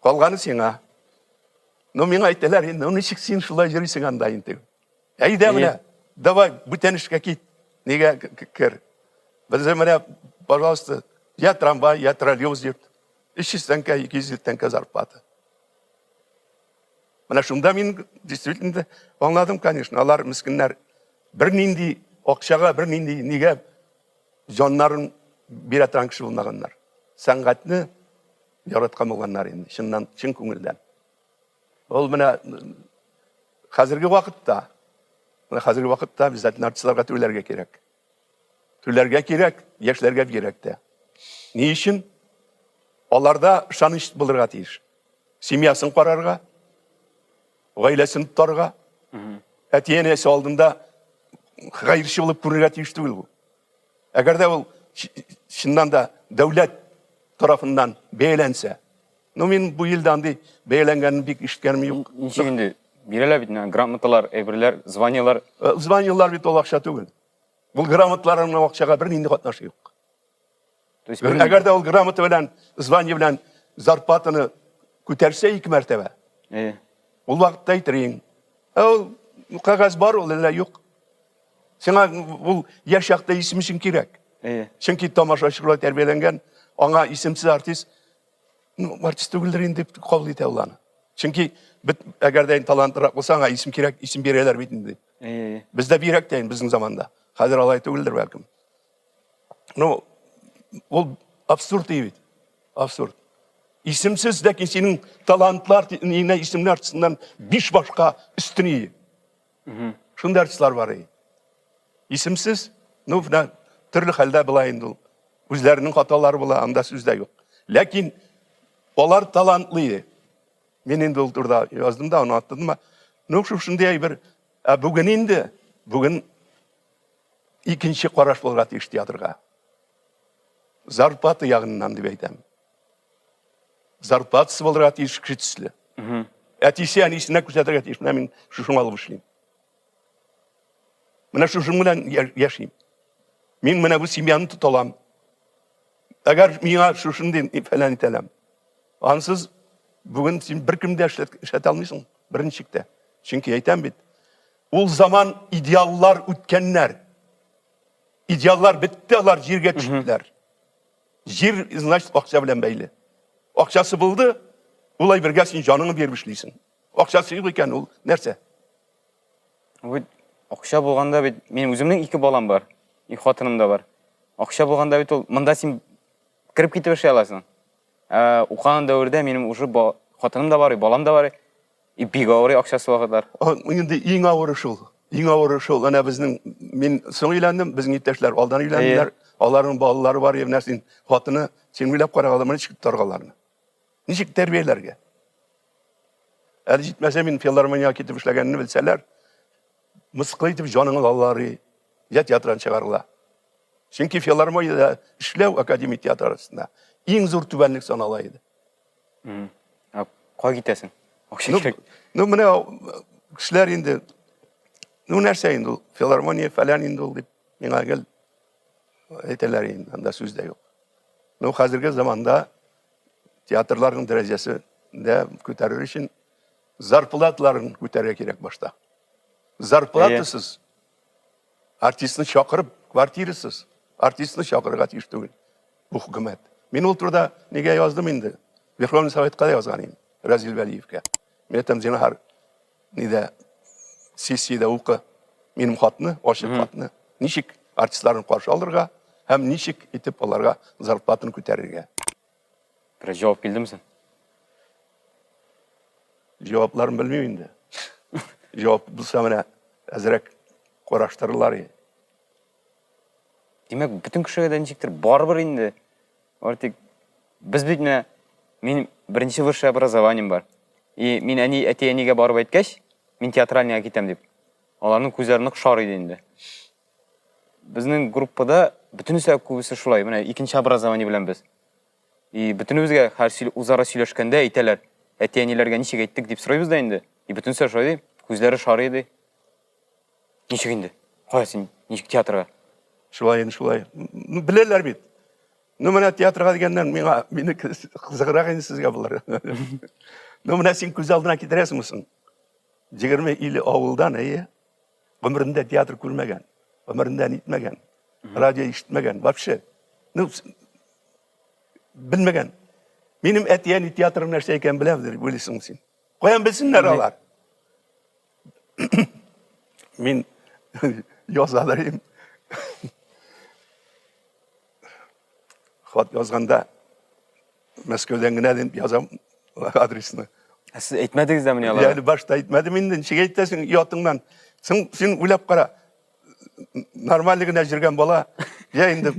Калганы сиңа. Ну, миңа әйтәләр инде, ну ничек син шулай йөрисең анда инде? Әйдә менә, давай, бүтән эшкә кит. Нигә кер? Бездә менә, пожалуйста, я трамвай, я троллейбус йөрт. 300 тәңкә, 200 тәңкә зарплата. Менә шунда мин действительно аңладым, конечно, алар мескеннәр бернинди акчага, бернинди нигә җаннарын бирә торган кеше булмаганнар. Сәнгатьне яраткан булганнар инде, чыннан, чын күңелдән. Ул менә хәзерге вакытта, менә хәзерге вакытта обязательно артистларга түләргә кирәк. Түләргә кирәк, яшьләргә бигрәк тә. Ни өчен? Аларда ышаныч булырга тиеш. Семьясын карарга, гаиләсен тотарга, әти-әнисе алдында хәерче булып күренергә тиеш түгел бу. Әгәр дә ул чыннан да дәүләт тарафыннан бәяләнсә, ну мин бу елда андый бәяләнгәнен бик ишеткәнем юк. Ничек инде бирәләр бит грамоталар, әйберләр, званиелар. Э, званиелар бит ул акча түгел. Ул грамоталарның акчага бернинди катнашы юк. То есть Әгәр дә ул грамота белән, звание белән зарплатаны күтәрсә ике мәртәбә. Э. Ул вакытта әйтер идең. Ә ул кәгазь бар ул, әллә юк. Сиңа ул яшь чакта исем өчен кирәк. Э. Чөнки тамашачы шулай тәрбияләнгән, аңа исемсез артист, ну, артист түгелдер инде дип кабул итә ул аны. Чөнки бит әгәр дә талантлырак булса, аңа исем кирәк, исем бирәләр бит инде. Э. Бездә бирәк тә инде безнең заманда. Хәзер алай түгелдер бәлкем. Ну, ул абсурд бит. Абсурд. Исемсез, ләкин синең талантлар, нинә исемле артистыннан биш башка өстен ие. Шундый артистлар бар ие. Исемсез, ну, менә төрле хәлдә була инде ул. Үзләренең хаталары була, анда сүз дә юк. Ләкин алар талантлы ие. Мин инде ул турыда яздым да, аны аттым да. Ну, шушындый әйбер. Ә бүген инде, бүген икенче караш булырга тиеш театрга. Зарплата ягыннан дип әйтәм. Зарплатасы булырга тиеш кеше төсле. Әтисе әнисенә күрсәтергә тиеш. Менә мин шушыңа алып эшлим. Менә шушың белән яшим. Мин менә бу семьяны тота алам. Әгәр миңа шушындый фәлән итә алам. Ансыз бүген син беркем дә эшләтә алмыйсың, берничек тә. Чөнки әйтәм бит, ул заман идеаллар үткәннәр. Идеаллар бетте, алар җиргә төштеләр. Җир, значит, акча белән бәйле. Акчасы булды, ул әйбергә син җаныңны биреп эшлисең. Акчасы юк икән, ул нәрсә? Бит акча булганда бит минем үземнең ике балам бар, и хатыным да бар. Акча булганда бит ул монда син кереп китеп эшли аласың. Ә укыган дәвердә минем уже хатыным да бар, и балам да бар. И бик авыр акчасы вакытлар. Инде иң авыры шул. Иң авыры шул. Әнә безнең мин соң өйләндем, безнең иптәшләр алдан өйләнделәр. Аларның балалары бар, менә син хатыны, син уйлап кара, алар ничек тотарга аларны? Ничек тәрбияләргә? Әле җитмәсә мин филармониягә китеп эшләгәнне белсәләр, мыскыл итеп җаныңны алалар, я театрдан чыгарыла. Чөнки филармониядә эшләү академик театр арасында иң зур түбәнлек санала иде. Ә кая китәсең? Акча ну, кирәк. Ну, менә кешеләр инде, ну, нәрсә инде ул, филармония фәлән инде ул дип миңа гел әйтәләр инде, анда сүз дә юк. Ну, хәзерге заманда театрларның дәрәҗәсе дә күтәрер өчен зарплаталарын күтәрергә кирәк башта. Зарплатасыз Артистны чакырып, квартирасыз, артистны чакырырга тиеш түгел бу хөкүмәт. Мин ул турыда нигә яздым инде? Верховный Советка да язган идем, Разил Вәлиевкә. Мин әйтәм, зинһар, нидә сессиядә укы минем хатны, ачык хатны. Ничек артистларны каршы алырга һәм ничек итеп аларга зарплатаны күтәрергә. Бераз җавап килдеме соң? Җавапларын белмим инде. Җавап булса менә әзрәк караштырырлар иде. Димәк, бөтен кешегә дә ничектер барыбер инде. Бары тик без бит менә мин беренче высшее образованием бар. И мин әни әти-әнигә барып әйткәч, мин театральныйга китәм дип. Аларның күзләре нык шар иде инде. Безнең группада бөтенесе күбесе шулай, менә икенче образование белән без. И бөтенебезгә һәр сөйл, үзара сөйләшкәндә әйтәләр, әти-әниләргә ничек әйттек дип сорыйбыз да инде. И бөтенесе шулай ди, күзләре шар иде. Ничек инде? Кая син, ничек театрга? Шулай инде, шулай. Ну, беләләр бит. Ну, менә театрга дигәннән миңа, мине кызыграк инде сезгә булыр. Ну, менә син күз алдына китерәсеңме соң? 20 ил авылдан, әйе. Гомерендә театр күрмәгән, гомерендә нитмәгән, радио ишетмәгән, вообще. Ну, белмәгән. Минем әти-әни театрның нәрсә икәнен беләдер, уйлыйсың син. Каян белсеннәр алар? Мин яза да идем. Хат язганда Мәскәүдән генә дип язам адресны. Ә сез әйтмәдегез дә мени аларга? Әле башта әйтмәдем инде, ничек әйтәсең оятыңнан. Син, син уйлап кара. Нормаль генә йөргән бала, я инде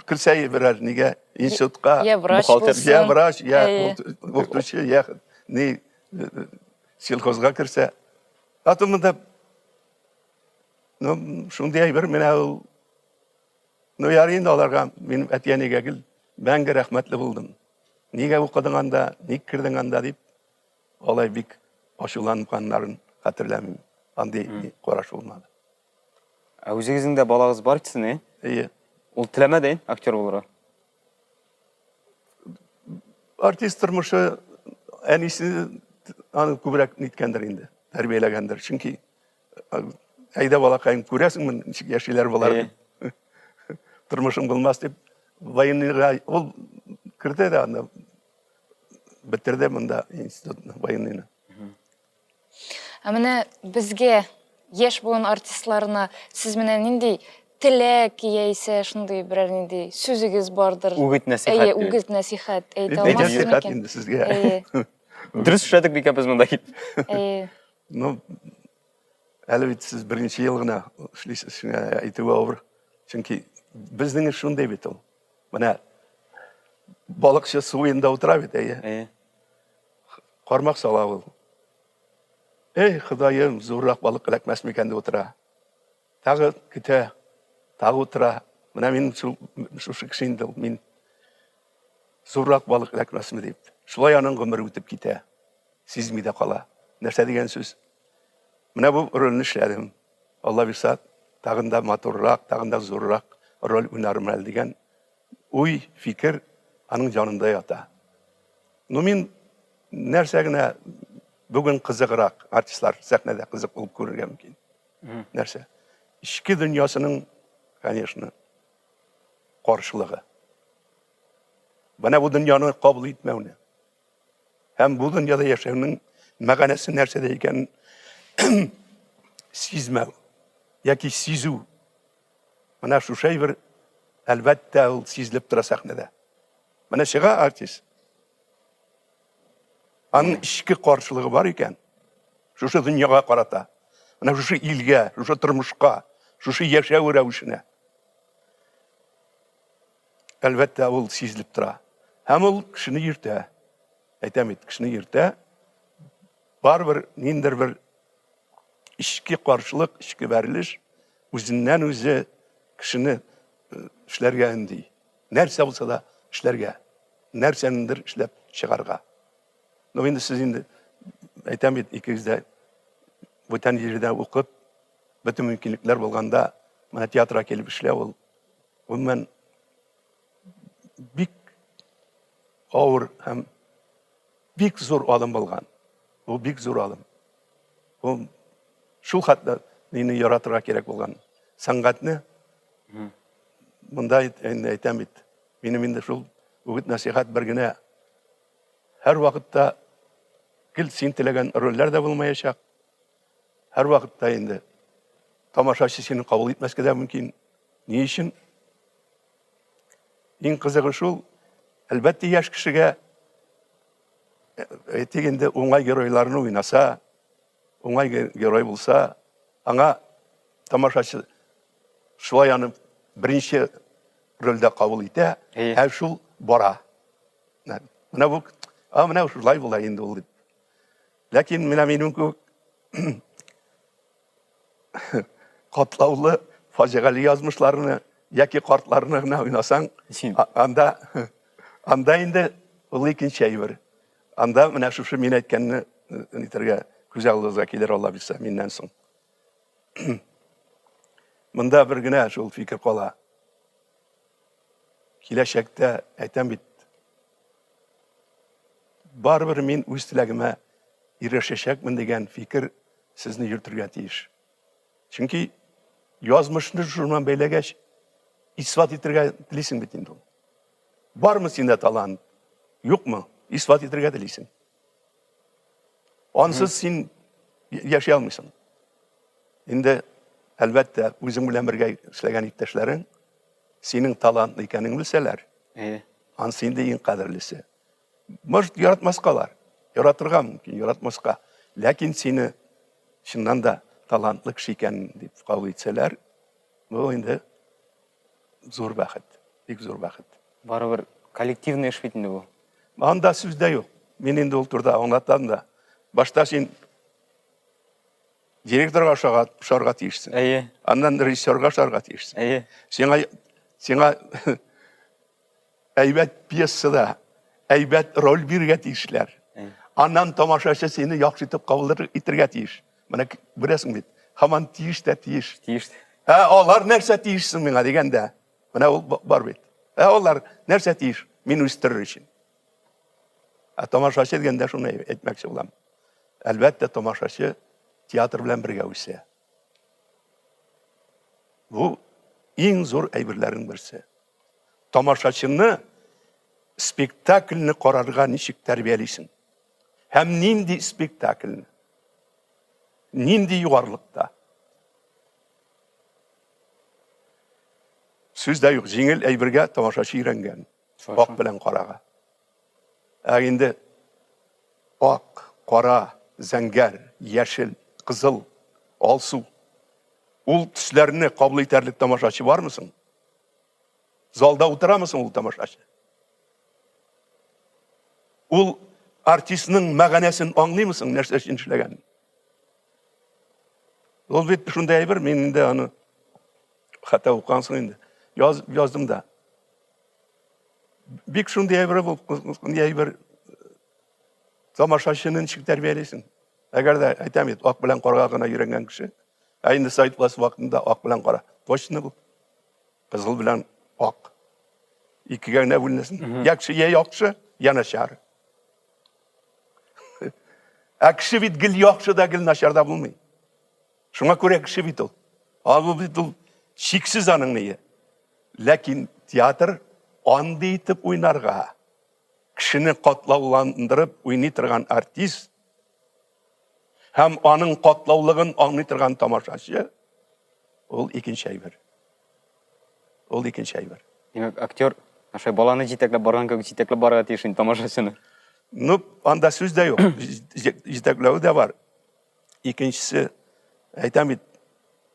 керсә берәр нигә институтка. Я врач булсын. Я врач, я укытучы, я ни сельхозга керсә. А то монда ну, шундый әйбер менә ул. Ну, ярый инде аларга, минем әти-әнигә гел мәңге рәхмәтле булдым. Нигә укыдың анда, ник кердең анда дип, алай бик ачуланганнарын хәтерләмим. Андый караш булмады. Ә үзегезнең дә балагыз бар бит сезнең, э? Әйе. Ул теләмәде, э, актер булырга? Артист тормышы әнисе аны күбрәк ниткәндер инде, тәрбияләгәндер. Чөнки әйдә балакаем, күрәсеңме, ничек яшиләр болар дип. Тормышың булмас дип, военныйга ул керде дә анда бетерде монда институтны, военныйны. Ә менә безгә, яшь буын артистларына, сез менә нинди теләк яисә шундый берәр нинди сүзегез бардыр? Үгет нәсихәт. Әйе, үгет нәсихәт әйтә алмассыз микән? инде сезгә. Әйе. Дөрес эшләдек микән без монда килеп? Әйе. Ну, әле бит сез беренче ел гына эшлисез, шуңа әйтүе авыр. Чөнки безнең эш шундый бит ул. Менә балыкчы су буенда утыра бит, әйе. Әйе. Кармак сала ул. Эй, Ходаем, зуррак балык эләкмәс микән дип утыра. Тагы көтә, тагы утыра. Менә мин шул шушы кеше инде ул. Мин зуррак балык эләкмәсме дип. Шулай аның гомере үтеп китә. Сизми дә кала. Нәрсә дигән сүз? Менә бу рольне эшләдем. Алла бирса, тагын да матуррак, тагын да зуррак роль уйнарым әле дигән уй, фикер аның җанында ята. Ну мин нәрсә генә бүген кызыграк артистлар сәхнәдә кызык булып күрергә мөмкин. Нәрсә? Эчке дөньясының, конечно, каршылыгы. Менә бу дөньяны кабул итмәүне. Һәм бу дөньяда яшәүнең мәгънәсе нәрсәдә икәнен сизмәү яки сизү. Менә шушы әйбер, әлбәттә, ул сизелеп тора сәхнәдә. Менә чыга артист. Аның эчке каршылыгы бар икән. Шушы дөньяга карата. Менә шушы илгә, шушы тормышка, шушы яшәү рәвешенә. Әлбәттә, ул сизелеп тора. Һәм ул кешене йөртә. Әйтәм бит, кешене йөртә. Барыбер ниндер бер эчке каршылык, эчке бәрелеш үзеннән үзе кешене э, эшләргә өнди. Нәрсә булса да эшләргә, нәрсәнедер эшләп чыгарга. Ну инде сез инде әйтәм бит, икегез дә бүтән җирдә укып, бөтен мөмкинлекләр булганда, менә театрга килеп эшләү ул Гомумән, бик авыр һәм бик зур адым булган. Бу бик зур адым. Бу шул хәтле мине яратырга кирәк булган. Сәнгатьне монда инде әйтәм бит, минем инде шул үгет нәсихәт бер генә. Һәр вакытта гел син теләгән рольләр дә булмаячак. Һәр вакытта инде тамашачы сине кабул итмәскә дә мөмкин. Ни өчен? Иң кызыгы шул, әлбәттә, яшь кешегә әйтик инде уңай геройларны уйнаса, уңай герой булса, аңа тамашачы шулай аны беренче рольдә кабул итә, һәм шул бара. Менә бу, а менә шулай була инде ул дип. Ләкин менә минем кебек катлаулы фаҗигале язмышларны яки картларны гына уйнасаң, анда анда инде ул икенче әйбер. Анда менә шушы мин әйткәнне э, нитәргә күз алдыгызга килер Алла бирсә миннән соң. Монда бер генә шул фикер кала. Киләчәктә әйтәм бит, барыбер мин үз теләгемә ирешәчәкмен дигән фикер сезне йөртергә тиеш. Чөнки язмышны шуннан бәйләгәч, исбат итергә телисең бит инде ул. Бармы синдә талант? Юкмы? Исбат итергә телисең. Ансыз син яши алмыйсың. Инде, әлбәттә, үзең белән бергә эшләгән иптәшләрең синең талантлы икәнеңне белсәләр, Әйе. Ансы инде иң кадерлесе. Может, яратмаскалар, яратырга мөмкин, яратмаска. Ләкин сине чыннан да талантлы кеше икән дип кабул итсәләр, бу инде зур бәхет, бик зур бәхет. Барыбер коллективный эш бит инде бу. Анда сүз дә юк. Мин инде ул турыда аңлатам да. Башта син директорга ошага, ошарга тиешсең. Әйе. Аннан режиссерга ошарга тиешсең. Әйе. Сиңа сиңа әйбәт пьесада әйбәт роль бирергә тиешләр. Аннан тамашачы сине яхшы итеп кабул итергә тиеш. Менә күрәсең бит, һаман тиеш тә тиеш. Тиеш. Ә алар нәрсә тиешсең миңа дигәндә, менә ул бар бит. Ә алар нәрсә тиеш мин үстерер өчен? Ә тамашачы дигәндә шуны әйтмәкче булам. Әлбәттә, тамашачы театр белән бергә үсә. Бу иң зур әйберләрнең берсе. Тамашачыны спектакльне карарга ничек тәрбиялисең? Һәм нинди спектакльне? Нинди югарылыкта? Сүз дә юк, җиңел әйбергә тамашачы өйрәнгән. Ак белән карага. Ә инде ак, кара, зәңгәр, яшел, кызыл, алсу ул төсләрне кабул итәрлек тамашачы бармы соң? Залда утырамы соң ул тамашачы? Ул артистның мәгънәсен аңлыймы соң, нәрсә өчен эшләгәнен? Ул бит шундый әйбер, мин инде аны хәтта укыгансың инде. Яз, яздым да. Бик шундый әйбер бу, шундый әйбер. Тамашачыны ничек тәрбиялисең? Әгәр дә әйтәм бит, ак белән карага гына өйрәнгән кеше, ә инде совет власте вакытында ак белән кара. Точно бу. Кызыл белән ак. Икегә генә бүленәсең. Я кеше я яхшы, я начар. Ә кеше бит гел яхшы да, гел начар да булмый. Шуңа күрә кеше бит ул. Ул бит ул чиксез аның ние. Ләкин театр андый итеп уйнарга, кешене катлауландырып уйный торган артист һәм аның катлаулыгын аңлый торган тамашачы ул икенче әйбер. Ул икенче әйбер. Димәк, актер шулай баланы җитәкләп барган кебек җитәкләп барырга тиеш инде тамашачыны. Ну, анда сүз дә юк. Җитәкләве дә бар. Икенчесе, әйтәм бит,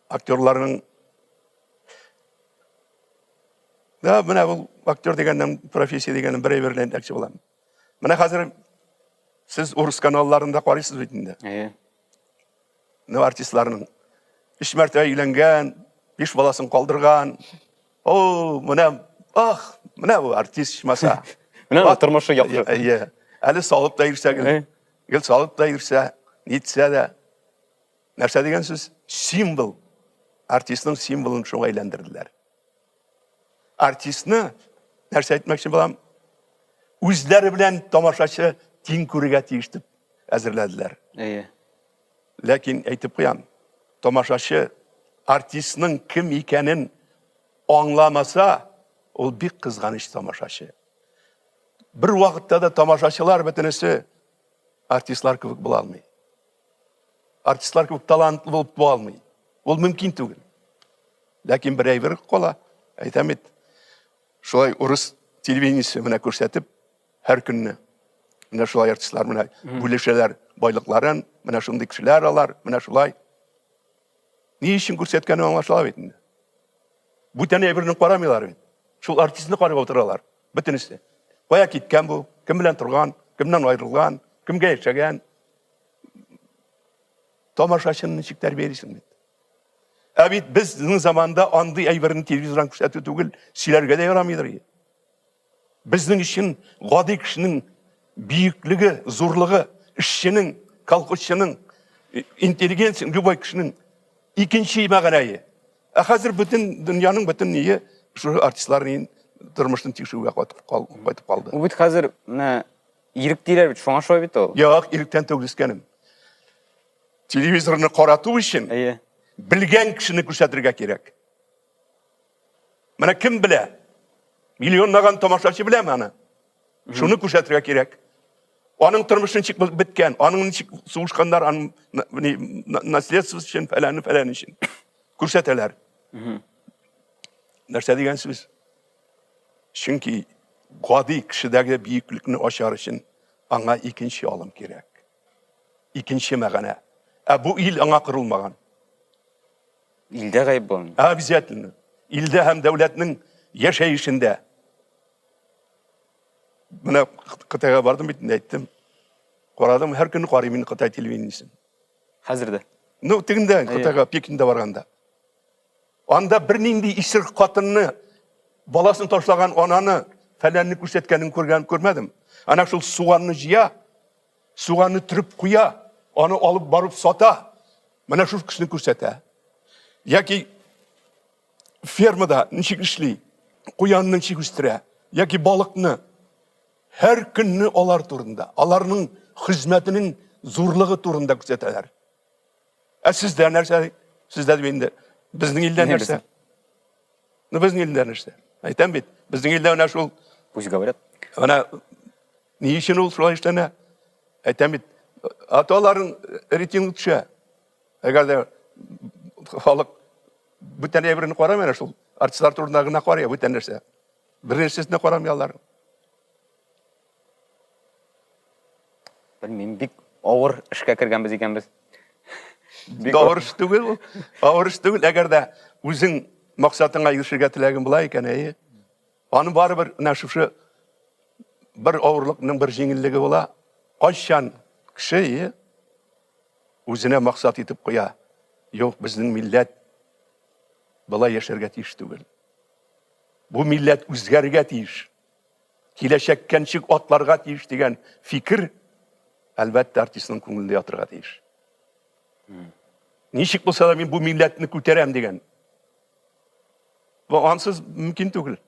актерларның Да, менә ул актер дигәннән, профессия дигәннән бер әйбер белән әйтмәкче булам. Менә хәзер сез урыс каналларында карыйсыз бит инде. Әйе. Ну, артистларның өч мәртәбә өйләнгән, биш баласын калдырган. О, менә, ах, менә бу артист ичмаса. Менә аның тормышы яхшы. Әйе. Әле салып та йөрсә гел. Гел салып та йөрсә, нитсә дә. Нәрсә дигән сүз? Символ. Артистның символын шуңа әйләндерделәр. Артистны, нәрсә әйтмәкче булам, үзләре белән тамашачы тиң күрергә тиеш дип әзерләделәр. Әйе. Ләкин әйтеп куям, тамашачы артистның кем икәнен аңламаса, ул бик кызганыч тамашачы. Бер вакытта да тамашачылар бөтенесе артистлар кебек була алмый. Артистлар кебек талантлы булып туа алмый. Ул мөмкин түгел. Ләкин бер әйбер кала, әйтәм бит, шулай урыс телевидениесе менә күрсәтеп, һәр көнне менә шулай артистлар менә бүлешәләр байлыкларын, менә шундый кешеләр алар, менә шулай. Ни өчен күрсәткәне аңлашыла бит инде. Бүтән әйберне карамыйлар бит. Шул артистны карап утыралар. Бөтенесе. Кая киткән бу? Кем белән торган? Кемнән аерылган? Кемгә яшәгән? Тамашачыны ничек тәрбиялисең бит? Ә бит безнең заманда андый әйберне телевизордан күрсәтү түгел, сөйләргә дә ярамыйдыр. Безнең өчен гади кешенең бөеклеге, зурлыгы, эшченең, колхозчының, интеллигенция, любой кешенең икенче мәгънәе. Ә хәзер бөтен дөньяның бөтен ние шул артистларның тормышын тикшерүгә кайтып калды. Бу бит хәзер менә ирек диләр бит, шуңа шулай бит ул. Юк, иректән түгел, үскәнем. Телевизорны карату өчен Әйе. белгән кешене күрсәтергә кирәк. Менә кем белә? Миллионлаган тамашачы беләме аны? Шуны күрсәтергә кирәк. Аның тормышы ничек беткән, аның ничек сугышканнар, аның наследство өчен, фәләне фәлән өчен күрсәтәләр. Нәрсә дигән сүз? Чөнки Гади кешедәге бөеклекне ачар өчен аңа икенче алым кирәк. Икенче мәгънә. Ә бу ил аңа корылмаган. Илдә гаеп бу. Обязательно. Илдә һәм дәүләтнең яшәешендә. Менә Кытайга бардым бит, инде әйттем. Карадым, һәр көнне карыйм мин Кытай телевидениесен. Хәзер дә. Ну, тегендә Кытайга, Пекинда барганда. Анда бернинди исерек хатынны, баласын ташлаган ананы, фәләнне күрсәткәнен күргән күрмәдем. Ана шул суганны җыя, суганны төреп куя, аны алып барып сата. Менә шул кешене күрсәтә. Яки фермада ничек эшли, куянны ничек үстерә, яки балыкны. Һәр көнне алар турында, аларның хезмәтенең зурлыгы турында күрсәтәләр. Ә сездә нәрсә? Сездә дип инде безнең илдә нәрсә? Ну, безнең илдә нәрсә? Әйтәм бит, безнең илдә менә шул. Пусть говорят. Менә ни өчен ул шулай эшләнә? Әйтәм бит, а то аларның рейтингы төшә. Әгәр дә халык бүтән әйберне карамый әнә шул артистлар турында гына карый, бүтән нәрсә. Бер нәрсәсенә карамый алар. Белмим, бик авыр эшкә кергәнбез икәнбез. Бик авыр эш түгел ул. Авыр эш түгел, әгәр дә үзең максатыңа ирешергә теләгең була икән, әйе. Аны барыбер менә шушы бер авырлыкның бер җиңеллеге була. Кайчан кеше әйе, үзенә максат итеп куя. Юк, безнең милләт болай яшәргә тиеш түгел. Бу милләт үзгәрергә тиеш. Киләчәккә ничек атларга тиеш дигән фикер, әлбәттә, артистның күңелендә ятырга тиеш. Ничек булса да мин бу милләтне күтәрәм дигән. Бу ансыз мөмкин түгел.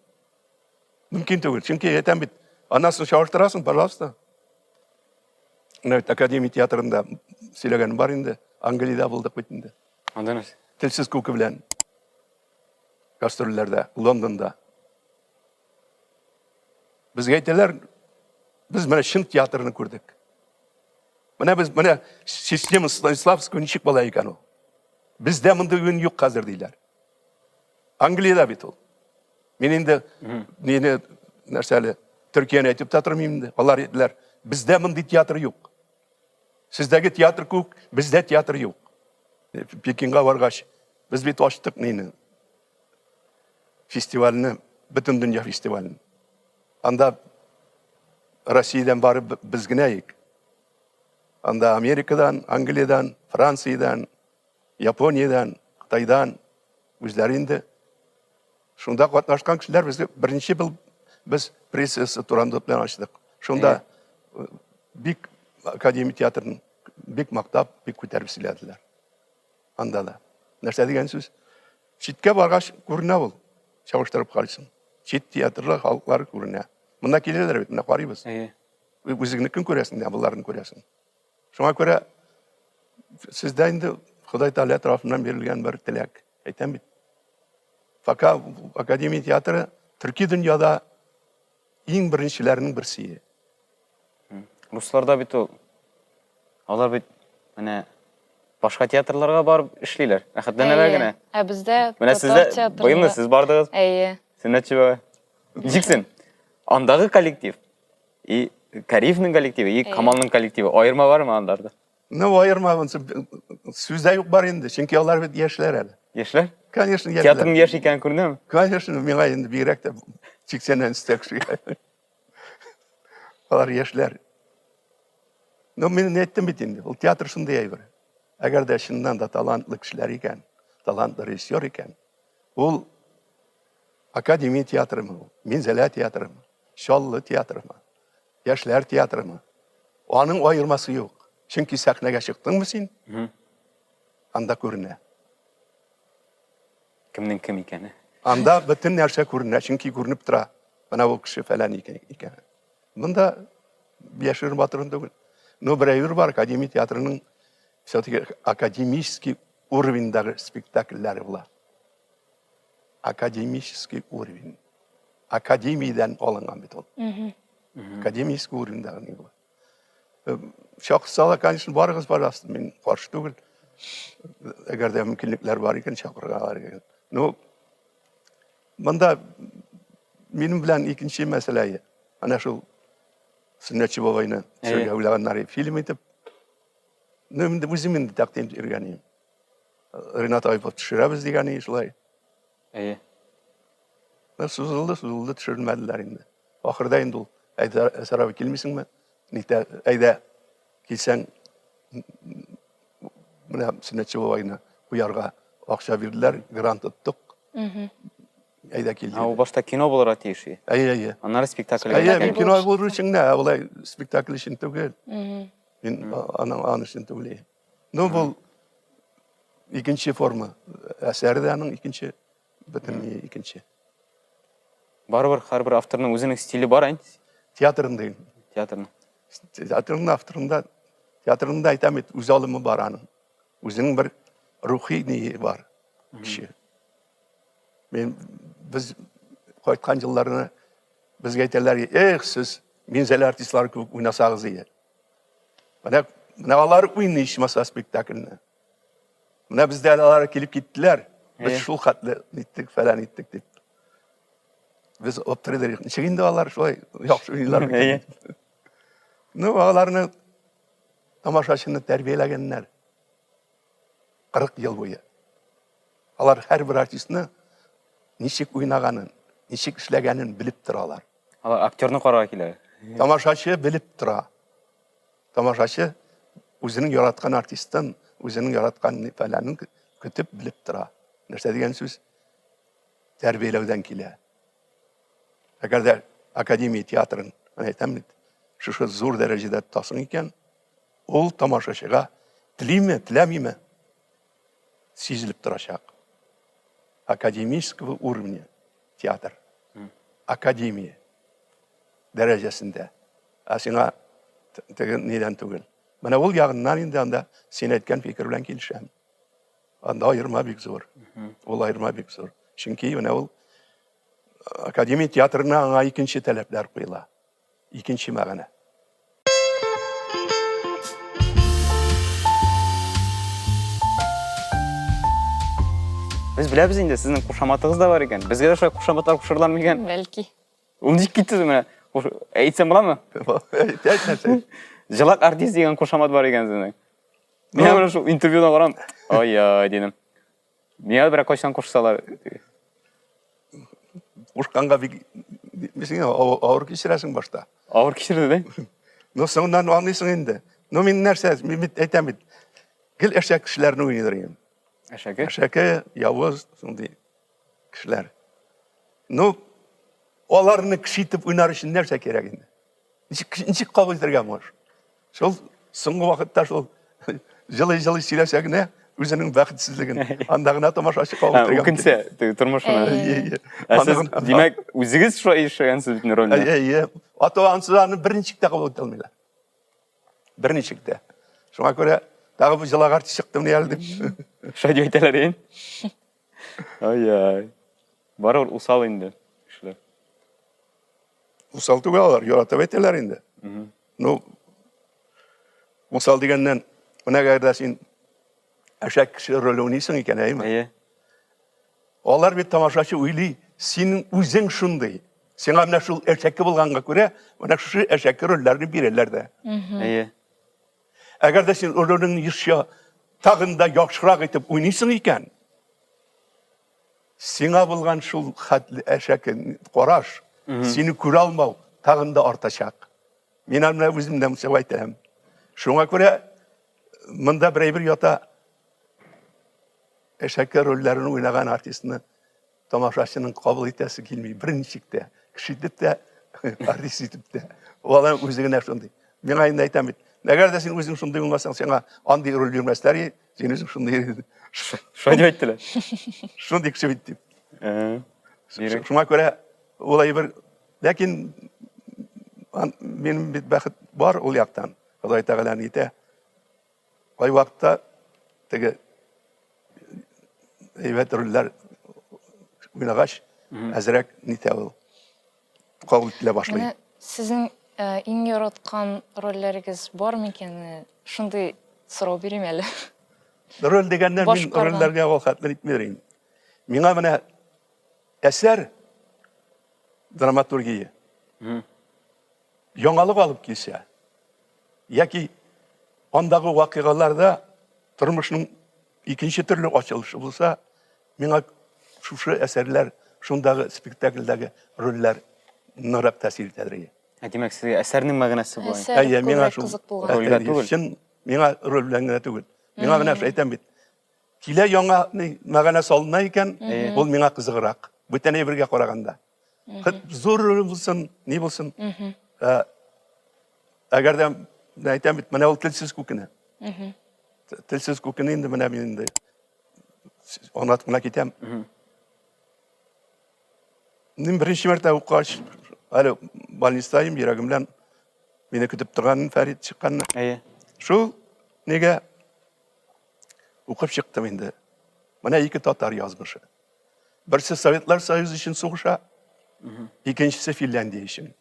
Мөмкин түгел. Чөнки әйтәм бит, аннан соң чагыштырасың, пожалуйста. Менә бит Академия театрында сөйләгәнем бар инде. Англиядә булдык бит инде. Анда нәрсә? Телсез күке белән. Гастрольләрдә, Лондонда. Безгә әйтәләр, без менә чын театрны күрдек. Менә без менә система Станиславского ничек була икән ул? Бездә мондый уен юк хәзер диләр. Англиядә бит ул. Мин инде мине нәрсә әле Төркияне әйтеп тә тормыйм инде. Алар әйттеләр, бездә мондый театр юк. Сездәге театр күк, бездә театр юк. Пекинга баргач, без бит ачтык мине. Фестивальне, бөтен дөнья фестивален. Анда Россиядән барып без генә ик. Анда Америкадан, Англиядән, Франциядән, Япониядән, Кытайдан үзләре инде шунда катнашкан кешеләр безгә беренче был без принцесса Турандот белән ачтык. Шунда э, бик академия театрын бик мактап, бик күтәреп сөйләделәр. Анда да. Нәрсә дигән сүз? Читкә баргач күренә ул. Чагыштырып карыйсың. Чит театрлар, халыклар күренә. Монда киләләр бит, менә карыйбыз. Әйе. Үзеңнекен күрәсең дә, боларны күрәсең. Шуңа күрә сездә инде Ходай Тәгалә тарафыннан бирелгән бер теләк. Әйтәм бит. Пока Академия театры төрки дөньяда иң беренчеләрнең берсе. Русларда бит ул алар бит менә башка театрларга барып эшлиләр. Рәхәтләнәләр генә. Ә бездә Менә сездә быелны сез бардыгыз. Әйе. Сөннәтче бабай. Ничек син? Андагы коллектив и Кариевның коллективы, и Камалның коллективы. Аерма бармы андарда? Ну, аерма монысы сүз дә юк бар инде, чөнки алар бит яшьләр әле. Яшьләр? Конечно, яшьләр. Театрның яшь икәнен күренәме? Конечно, миңа инде бигрәк тә 80-нән өстә кешегә. Алар яшьләр. Ну, мин әйттем бит инде, ул театр шундый әйбер. Әгәр дә чыннан да талантлы кешеләр икән, талантлы режиссер икән, ул Академия театрымы ул, Минзәлә театрымы, Чаллы театрымы, Яшьләр театрымы, аның аермасы юк. Чөнки сәхнәгә чыктыңмы син, анда күренә. Кемнең кем икәне. Анда бөтен нәрсә күренә, чөнки күренеп тора. Менә бу кеше фәлән икән. Монда яшерен батырын түгел. Но бер әйбер бар, Академия театрының все-таки академический уровеньдагы спектакльләре була. Академический уровень. Академиядән алынган бит ул. Академический уровеньдагы ни була. Э, чакырсалар, конечно, барыгыз барасыз, мин каршы түгел. Әгәр дә мөмкинлекләр бар икән, чакырырга икән. Ну, монда минем белән икенче мәсьәлә. Әнә шул Сөннәтче бабайны төшерергә уйлаганнар фильм итеп. Ну, инде үзем инде тәкъдим итергән идем. Ренат Айпов төшерәбез дигән иде шулай. Әйе. Ну, сузылды, сузылды, төшермәделәр инде. Ахырда инде ул, әйдә, Әсәр абый килмисеңме? Нитә, әйдә, килсәң, менә Сөннәтче бабайны куярга акча бирделәр, грант оттык. Әйдә кил. Ә ул башта кино булырга тиеш. Әйе, әйе. Аннары спектакль. Әйе, мин кино булыр өчен генә, ә болай спектакль өчен түгел. Мин аның аның өчен түгел. Ну, бу икенче форма. Әсәре дә аның икенче, бөтен икенче. Барыбер һәрбер авторның үзенең стиле бар, әйт. Театрның дим. Театрның. Театрның авторында, театрның да әйтәм бит, үз алымы бар аның. Үзенең бер рухи ние бар. Кеше. Мин без кайткан елларны безгә әйтәләр, эх, сез Минзәлә артистлары кебек уйнасагыз иде. Менә менә алар уйный ичмаса спектакльне. Менә бездә алар килеп киттеләр. Без шул хәтле иттек, фәлән иттек дип. Без аптырыйдыр. Ничек инде алар шулай яхшы уйныйлар микән? Ну, аларны тамашачыны тәрбияләгәннәр. 40 ел буе. Алар һәрбер артистны ничек уйнаганын, ничек эшләгәнен белеп торалар. Алар актерны карарга килә. Тамашачы белеп тора. Тамашачы үзенең яраткан артистын, үзенең яраткан фәләнен көтеп белеп тора. Нәрсә дигән сүз? Тәрбияләүдән килә. Әгәр дә академия театрын, мин әйтәм бит, шушы зур дәрәҗәдә тотасың икән, ул тамашачыга телиме, теләмиме, сизелеп торачак. Академического уровня театр. Академия дәрәҗәсендә. Ә сиңа теге нидән түгел. Менә ул ягыннан инде анда син әйткән фикер белән килешәм. Анда аерма бик зур. Ул аерма бик зур. Чөнки менә ул академия театрына аңа икенче таләпләр куела. Икенче мәгънә. Без беләбез инде, сезнең кушаматыгыз да бар икән. Безгә дә шулай кушаматлар кушырлар микән? Бәлки. Ул ничек китте менә? Әйтсәм буламы? Әйт, әйт нәрсә. Җылак артист дигән кушамат бар икән сезнең. Мин менә шул интервьюдан карам. Ай-ай дидем. Миңа берәр кайчан кушсалар. Кушканга бик нитмисең, авыр кичерәсең башта. Авыр кичерде, дә? Ну, соңыннан аңлыйсың инде. Ну, мин нәрсә, мин бит әйтәм бит. Гел әшәк кешеләрне уйныйдыр идем. Әшәке? Әшәке, явыз, шундый кешеләр. Ну, аларны кеше итеп уйнар өчен нәрсә кирәк инде? Ничек, ничек кабул итәргә можешь? Шул соңгы вакытта шул җылый-җылый сөйләсә генә үзенең бәхетсезлеген анда гына тамашачы кабул итәргә. Үкенсә, тормышына. Ә сез, димәк, үзегез шулай яшәгәнсез бит рольне. Әйе, А то ансыз аны берничек тә кабул итә алмыйлар. Берничек тә. Шуңа күрә тагы бу җылак артист чыкты әле дип. Шулай дип әйтәләр инде. Ай-ай. Барыбер усал инде кешеләр. Усал түгел алар, яратып әйтәләр инде. Ну, усал дигәннән, менә әгәр дә син әшәк кеше роле уйныйсың икән, әйеме? Әйе. Алар бит тамашачы уйлый, синең үзең шундый. Сиңа менә шул әшәке булганга күрә, менә шушы әшәке рольләрне бирәләр дә. Әйе. Әгәр дә син ролеңне ешча тагын да яхшырак итеп уйныйсың икән, сиңа булган шул хәтле әшәке караш, сине күрә алмау тагын да артачак. Мин аны менә үземдән чыгып әйтәм. Шуңа күрә монда бер әйбер ята. Әшәке рольләрен уйнаган артистны тамашачының кабул итәсе килми берничек тә. Кеше итеп тә, артист итеп тә. Ул аның үзе генә шундый. Миңа инде әйтәм бит, әгәр дә син үзең шундый булмасаң, сиңа андый роль бирмәсләр, син үзең шундый. Шулай дип әйттеләр. Шундый кеше бит дип. Шуңа күрә ул әйбер, ләкин минем бит бәхет бар ул яктан. Ходай Тәгалә итә. Кайвакытта теге әйбәт рольләр уйнагач, әзрәк нитә ул. Кабул ителә башлый. Менә сезнең э, иң яраткан рольләрегез бар микән? Шундый сорау бирим әле. Роль дигәннән мин рольләргә ул хәтле итмим. Миңа менә әсәр драматургия. Яңалык алып килсә, яки андагы вакыйгаларда тормышның икенче төрле ачылышы булса, миңа шушы әсәрләр, шундагы спектакльдәге рольләр ныграк тәэсир итәдер иде. Ә димәк, сезгә әсәрнең мәгънәсе болай. Әсәр Әйе, миңа күбрәк шул кызык булган. Рольгә түгел. Чын миңа роль белән генә түгел. Миңа менә шул әйтәм бит. Килә яңа ни, мәгънә салына икән, ул миңа кызыграк. Бүтән әйбергә караганда. Хет зур роль булсын, ни булсын. Ә, Әгәр дә менә әйтәм бит, менә ул телсез күкене. Телсез күкене инде менә мин инде аңлатып кына китәм. Мин беренче мәртәбә укыгач, әле больницадайым, йөрәгем белән мине көтеп торган Фәрит чыкканны. Әйе. Шул нигә укып чыктым инде. Менә ике татар язмышы. Берсе Советлар Союзы өчен сугыша, икенчесе Финляндия өчен.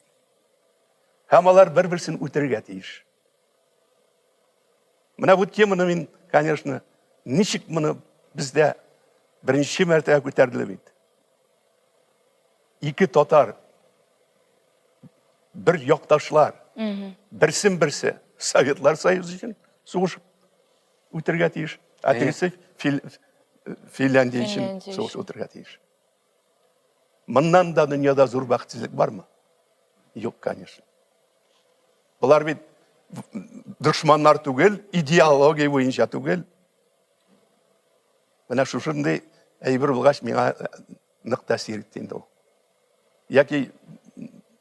Һәм алар бер-берсен үтерергә тиеш. Менә бу теманы мин, конечно, ничек моны бездә беренче мәртәбә күтәрделе бит. Ике татар, бер якташлар, берсен берсе Советлар Союзы өчен сугышып үтергә тиеш, ә тегесе Финляндия өчен сугышып үтергә тиеш. Моннан да дөньяда зур бәхетсезлек бармы? Юк, конечно. Болар бит дошманнар түгел, идеология буенча түгел. Менә шушындый әйбер булгач, миңа э, нык тәэсир итте инде ул. Яки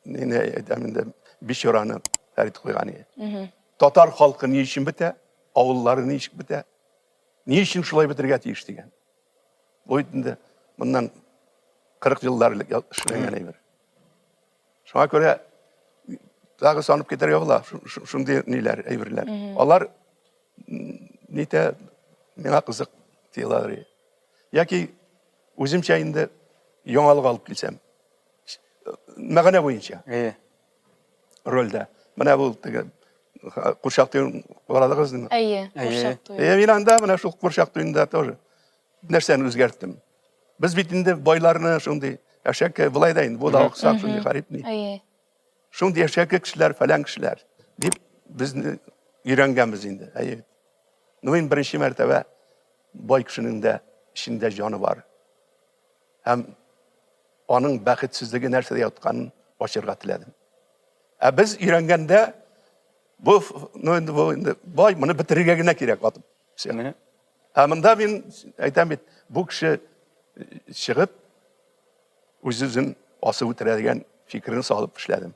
не әйтәм инде, Бичураны Фәрит куйган иде. Татар халкы ни өчен бетә? Авыллары ни өчен бетә? Ни өчен шулай бетергә тиеш дигән. Бу инде моннан 40 еллар элек эшләнгән әйбер. Шуңа күрә тагы санып китәргә була шундый ниләр, әйберләр. Алар нитә миңа кызык тоелалар. Яки үземчә инде яңалык алып килсәм. Мәгънә буенча. Әйе. Рольдә. Менә бу теге курчак туен карадыгызмы? Әйе, курчак туе. Әйе, мин анда менә шул курчак туенда тоже нәрсәне үзгәрттем. Без бит инде байларны шундый әшәке, болай да инде, бу да аксак, шундый гарип ни. Әйе. Шундый әшәке кешеләр, фәлән кешеләр дип безне өйрәнгәнбез инде. Әйе. Ну, мин беренче мәртәбә бай кешенең дә эчендә җаны бар. Һәм аның бәхетсезлеге нәрсәдә ятканын ачырга теләдем. Ә без өйрәнгәндә бу, ну инде бу инде бай, моны бетерергә генә кирәк атып. Все. Менә. Ә монда мин әйтәм бит, бу кеше чыгып үз-үзен асып үтерә дигән фикерне салып эшләдем.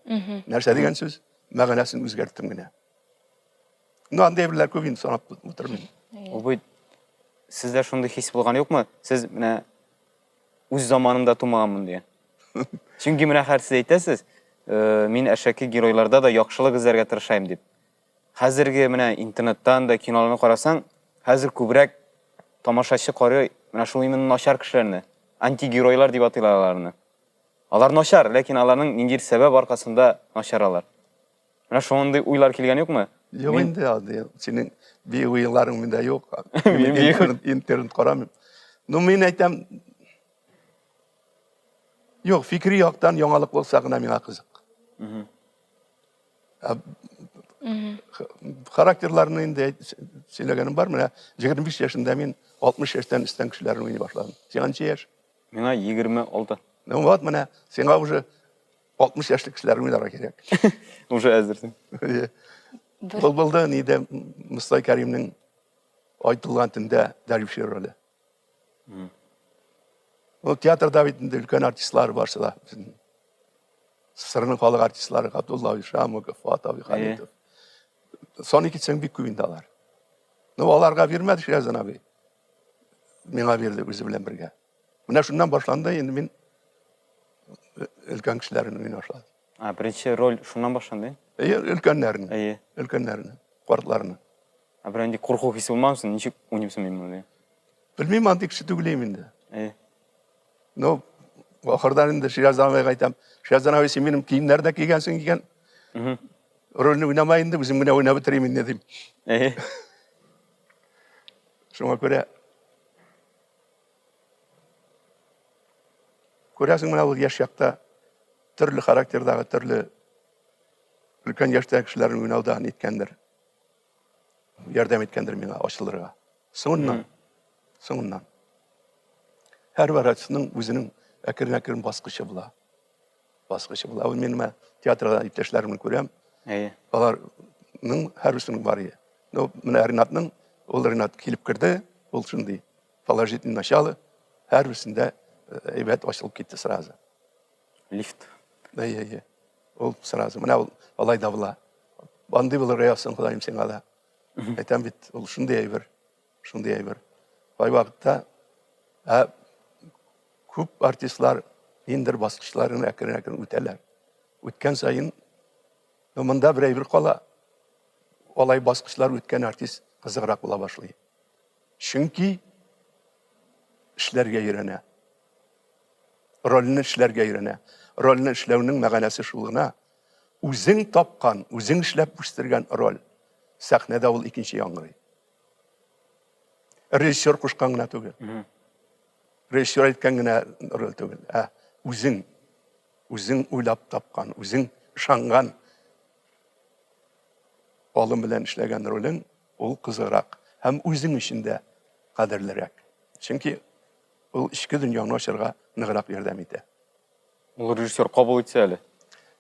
Нәрсә дигән сүз? Мәгънәсен үзгәрттем генә. Ну, андый әйберләр күп инде санап утырмыйм. Ул бит сездә шундый хис булган юкмы? Сез менә үз заманымда тумаганмын дигән. Чөнки менә хәзер сез әйтәсез, э, мин әшәке геройларда да яхшылык эзләргә тырышайм дип. Хәзерге менә интернеттан да киноларны карасаң, хәзер күбрәк тамашачы карый менә шул именно начар кешеләрне. Антигеройлар дип атыйлар аларны. Алар начар, ләкин аларның ниндидер сәбәп аркасында начар алар. Менә шундый уйлар килгән юкмы? Юк инде, андый синең бию уйларың миндә юк. Мин бию интернет карамыйм. Ну, мин әйтәм, юк, фикри яктан яңалык булса гына миңа кызык. Характерларны инде сөйләгәнем бар. Менә 25 яшендә мин 60 яшьтән өстән кешеләрне уйный башладым. Сиңа ничә яшь? Миңа 26. Ну вот, менә сиңа уже 60 яшьлек кешеләр уйнарга кирәк. Уже әзерсең. Был булды нидә Мостай Кәримнең Айтылган төндә Дәрвиш роле. Ул театрда бит инде өлкән артистлар барсы да. СССРның халык артистлары Габдулла абый Шамуков, Фуат абый Халитов. Саный китсәң бик күп инде алар. Ну, аларга бирмәде Ширазан абый. Миңа бирде үзе белән бергә. Менә шуннан башланды инде мин өлкән кешеләрне уйный башладым. А, беренче роль шуннан башланды? Әйе, өлкәннәрне. Әйе. Өлкәннәрне, картларны. Ә берәр нинди курку хисе булмадымы соң? Ничек уйныйм соң мин моны? Белмим, андый кеше түгел идем инде. Әйе. Ну, ахырдан инде Ширазан абыйга әйтәм, Ширазан абый, син минем киемнәр дә кигәнсең икән. Рольне уйнама инде, үзем генә уйнап бетерим инде дим. Әйе. Шуңа күрә күрәсең, менә ул яшь чакта төрле характердагы төрле Өлкән яшьтәге кешеләрне уйнау да ниткәндер. Ярдәм иткәндер миңа ачылырга. Соңыннан. Соңыннан. Һәрбер артистның үзенең әкрен-әкрен баскычы була. Баскычы була. Мин менә театрда иптәшләремне күрәм. Әйе. Аларның һәрберсенең бар иде. Ну, менә Ринатның, ул Ринат килеп керде, ул шундый положительный начало, һәрберсендә э, әйбәт ачылып китте сразу. Лифт. Әйе, әйе. Ул сразу. Менә ул алай да була. Андый булырга язсын, Ходаем сиңа да. Әйтәм бит, ул шундый әйбер. Шундый әйбер. Кайвакытта ә күп артистлар ниндер баскычларын әкрен-әкрен үтәләр. Үткән саен, но монда бер әйбер кала. Алай баскычлар үткән артист кызыграк була башлый. Чөнки эшләргә өйрәнә. Рольне эшләргә өйрәнә. Рольне эшләүнең мәгънәсе шул гына. Үзең тапкан, үзең эшләп үстергән роль сәхнәдә ул икенче яңгырый. Режиссер кушкан гына түгел. Режиссер әйткән генә роль түгел, ә үзең, үзең уйлап тапкан, үзең ышанган алым белән эшләгән ролең ул кызыграк һәм үзең өчен дә кадерлерәк. Чөнки ул эчке дөньяңны ачарга ныграк ярдәм итә. Ул режиссер кабул итсә әле.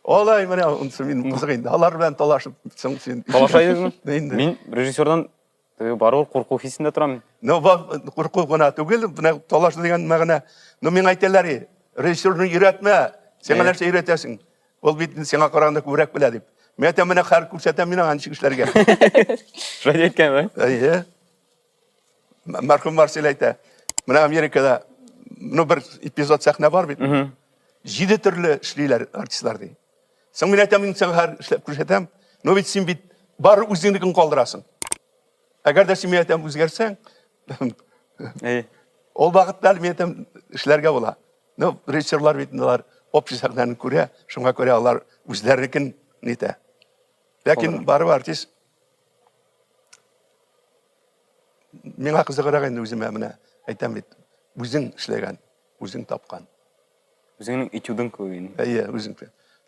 Алай менә унысы мин кызык инде. Алар белән талашып соң син. Талаша идегезме? Инде. Мин режиссердан барыбер курку хисендә торам. Ну, курку гына түгел, менә талашу дигән мәгънә. Ну, миңа әйтәләр, режиссерны өйрәтмә, сиңа нәрсә өйрәтәсең? Ул бит сиңа караганда күбрәк белә дип. Мин әйтәм, менә хәр күрсәтәм мин аңа ничек эшләргә. Шулай әйткәнме? Әйе. Мәрхүм Марсель әйтә, менә Америкада, ну, бер эпизод сәхнә бар бит. Җиде төрле эшлиләр артистлар ди. Соң мин әйтәм, мин сиңа хәр эшләп күрсәтәм. Но бит син бит бары үзеңнекен калдырасың. Әгәр дә син мин әйтәм үзгәрсәң, ул вакытта әле мин әйтәм эшләргә була. Ну, режиссерлар бит алар общий сәхнәне күрә, шуңа күрә алар үзләренекен нитә. Ләкин барыбер артист миңа кызыграк инде үземә менә әйтәм бит, үзең эшләгән, үзең тапкан. Үзеңнең этюдың кебек инде. Әйе, үзең.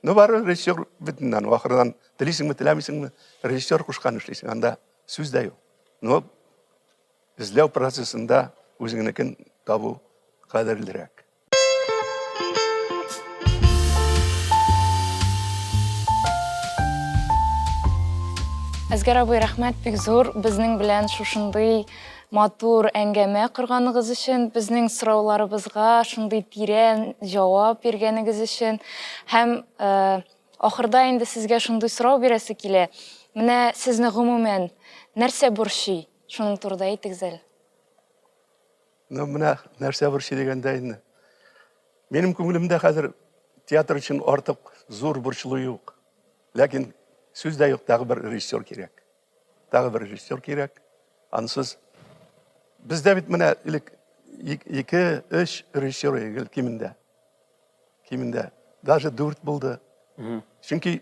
Ну, барыбер режиссер битеннән, ахырдан телисеңме, теләмисеңме, режиссер кушкан эшлисең, анда сүз дә юк. Но эзләү процессында үзеңнекен табу кадерлерәк. Әзгәр абый, рәхмәт бик зур безнең белән шушындый матур әңгәмә корганыгыз өчен, безнең сорауларыбызга шундый тирән җавап биргәнегез өчен. Һәм э, ахырда инде сезгә шундый сорау бирәсе килә. Менә сезне гомумән нәрсә борчый? Шуның турында әйтегез әле. Ну, менә нәрсә борчый дигәндә инде. Минем күңелемдә хәзер театр өчен артык зур борчылу юк. Ләкин сүз дә юк, тагы бер режиссер кирәк. Тагы бер режиссер кирәк. Ансыз бездә бит менә элек ике, өч режиссер гел кимендә. Кимендә. Даже дүрт булды. Чөнки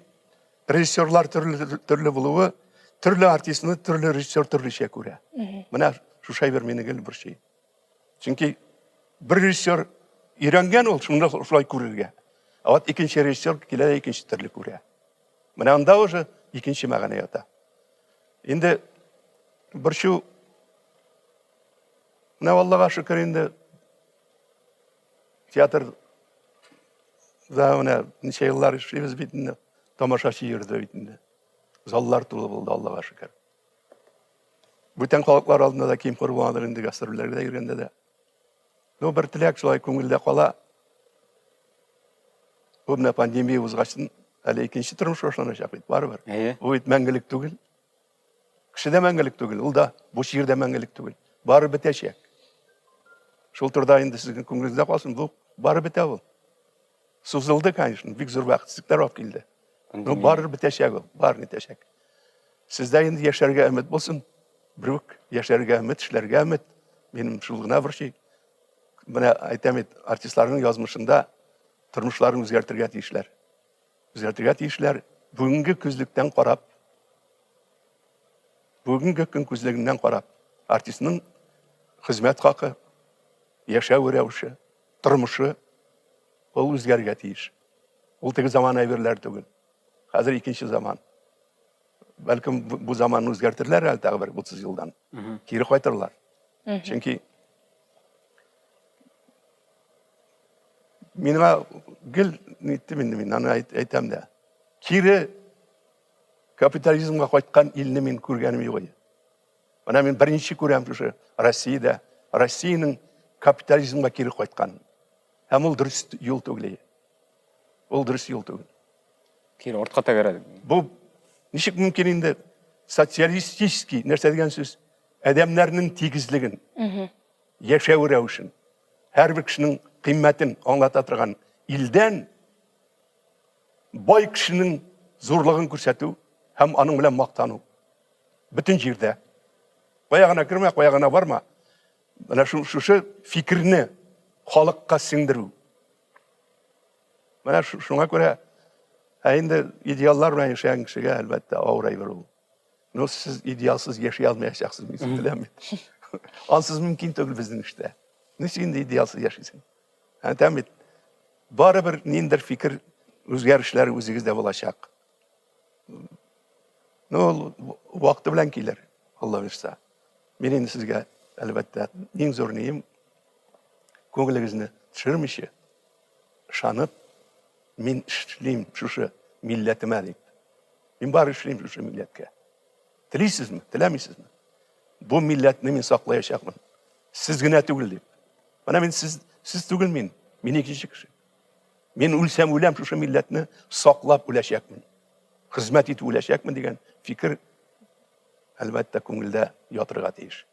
режиссерлар төрле төрле булуы, төрле артистны төрле режиссер төрлечә күрә. Менә шушы әйбер мине гел борчый. Чөнки бер режиссер өйрәнгән ул шуны шулай күрергә. Ә вот икенче режиссер килә дә икенче төрле күрә. Менә анда уже икенче мәгънә ята. Инде борчу менә Аллага шөкер инде театр да менә ничә еллар эшлибез бит инде. Тамашачы йөрде бит инде. Заллар тулы булды, Аллага шөкер. Бүтән халыклар алдында да ким хур булмадык инде гастрольләргә дә йөргәндә дә. Ну, бер теләк шулай күңелдә кала. Бу менә пандемия узгачын әле икенче тормыш башланачак бит, барыбер. Әйе. Бу бит мәңгелек түгел. Кеше дә мәңгелек түгел, ул да бу җир дә мәңгелек түгел. Бары бетәчәк. Шул турыда инде сезнең күңелегездә калсын, бу бары бетә ул. Сузылды, конечно, бик зур бәхетсезлекләр алып килде. Но барыбер бетәчәк ул, бар нитәчәк. Сездә инде яшәргә өмет булсын. Берүк яшәргә өмет, эшләргә өмет. Минем шул гына борчый. Менә әйтәм бит, артистларның язмышында тормышларын үзгәртергә тиешләр. Үзгәртергә тиешләр. Бүгенге күзлектән карап, бүгенге көн күзлегеннән карап, артистның хезмәт хакы, яшәү рәвеше, тормышы ул үзгәрергә тиеш. Ул теге заман әйберләр түгел. Хәзер икенче заман. Бәлкем бу заманны үзгәртерләр әле тагы бер 30 елдан. Кире кайтырлар. Чөнки миңа гел ниттем инде мин аны әйтәм дә. Кире капитализмга кайткан илне мин күргәнем юк иде. Менә мин беренче күрәм шушы Россиядә, Россиянең капитализмга кире кайтканын. Һәм ул дөрес юл түгел. Ул дөрес юл түгел. Кире артка тәгәрәде. Бу ничек мөмкин инде социалистический нәрсә дигән сүз? Адәмнәрнең тигезлеген, яшәү рәвешен, һәрбер кешенең кыйммәтен аңлата торган илдән бай кешенең зурлыгын күрсәтү һәм аның белән мактану. Бөтен җирдә. Кая гына кермә, кая гына барма. Менә шушы фикерне халыкка сеңдерү. Менә шуңа күрә, ә инде идеаллар белән яшәгән кешегә, әлбәттә, авыр әйбер ул. Но сез идеалсыз яши алмаячаксыз, мин сезне беләм бит. Ансыз мөмкин түгел безнең эштә. Ничек инде идеалсыз яшисең? Әйтәм бит, барыбер ниндер фикер үзгәрешләре үзегездә булачак. Ну, ул вакыты белән килер, Алла бирса. Мин инде сезгә, әлбәттә, иң зур нием, күңелегезне төшермичә, ышанып, мин эшлим шушы милләтемә дип. Мин бар эшлим шушы милләткә. Телисезме, теләмисезме? Бу милләтне мин саклаячакмын. Сез генә түгел дип. Менә мин сез, сез түгел мин, мин икенче кеше. Мин үлсәм үләм шушы милләтне саклап үләчәкмен. Хезмәт итеп үләчәкмен дигән фикер әлбәттә күңелдә ятырга тиеш.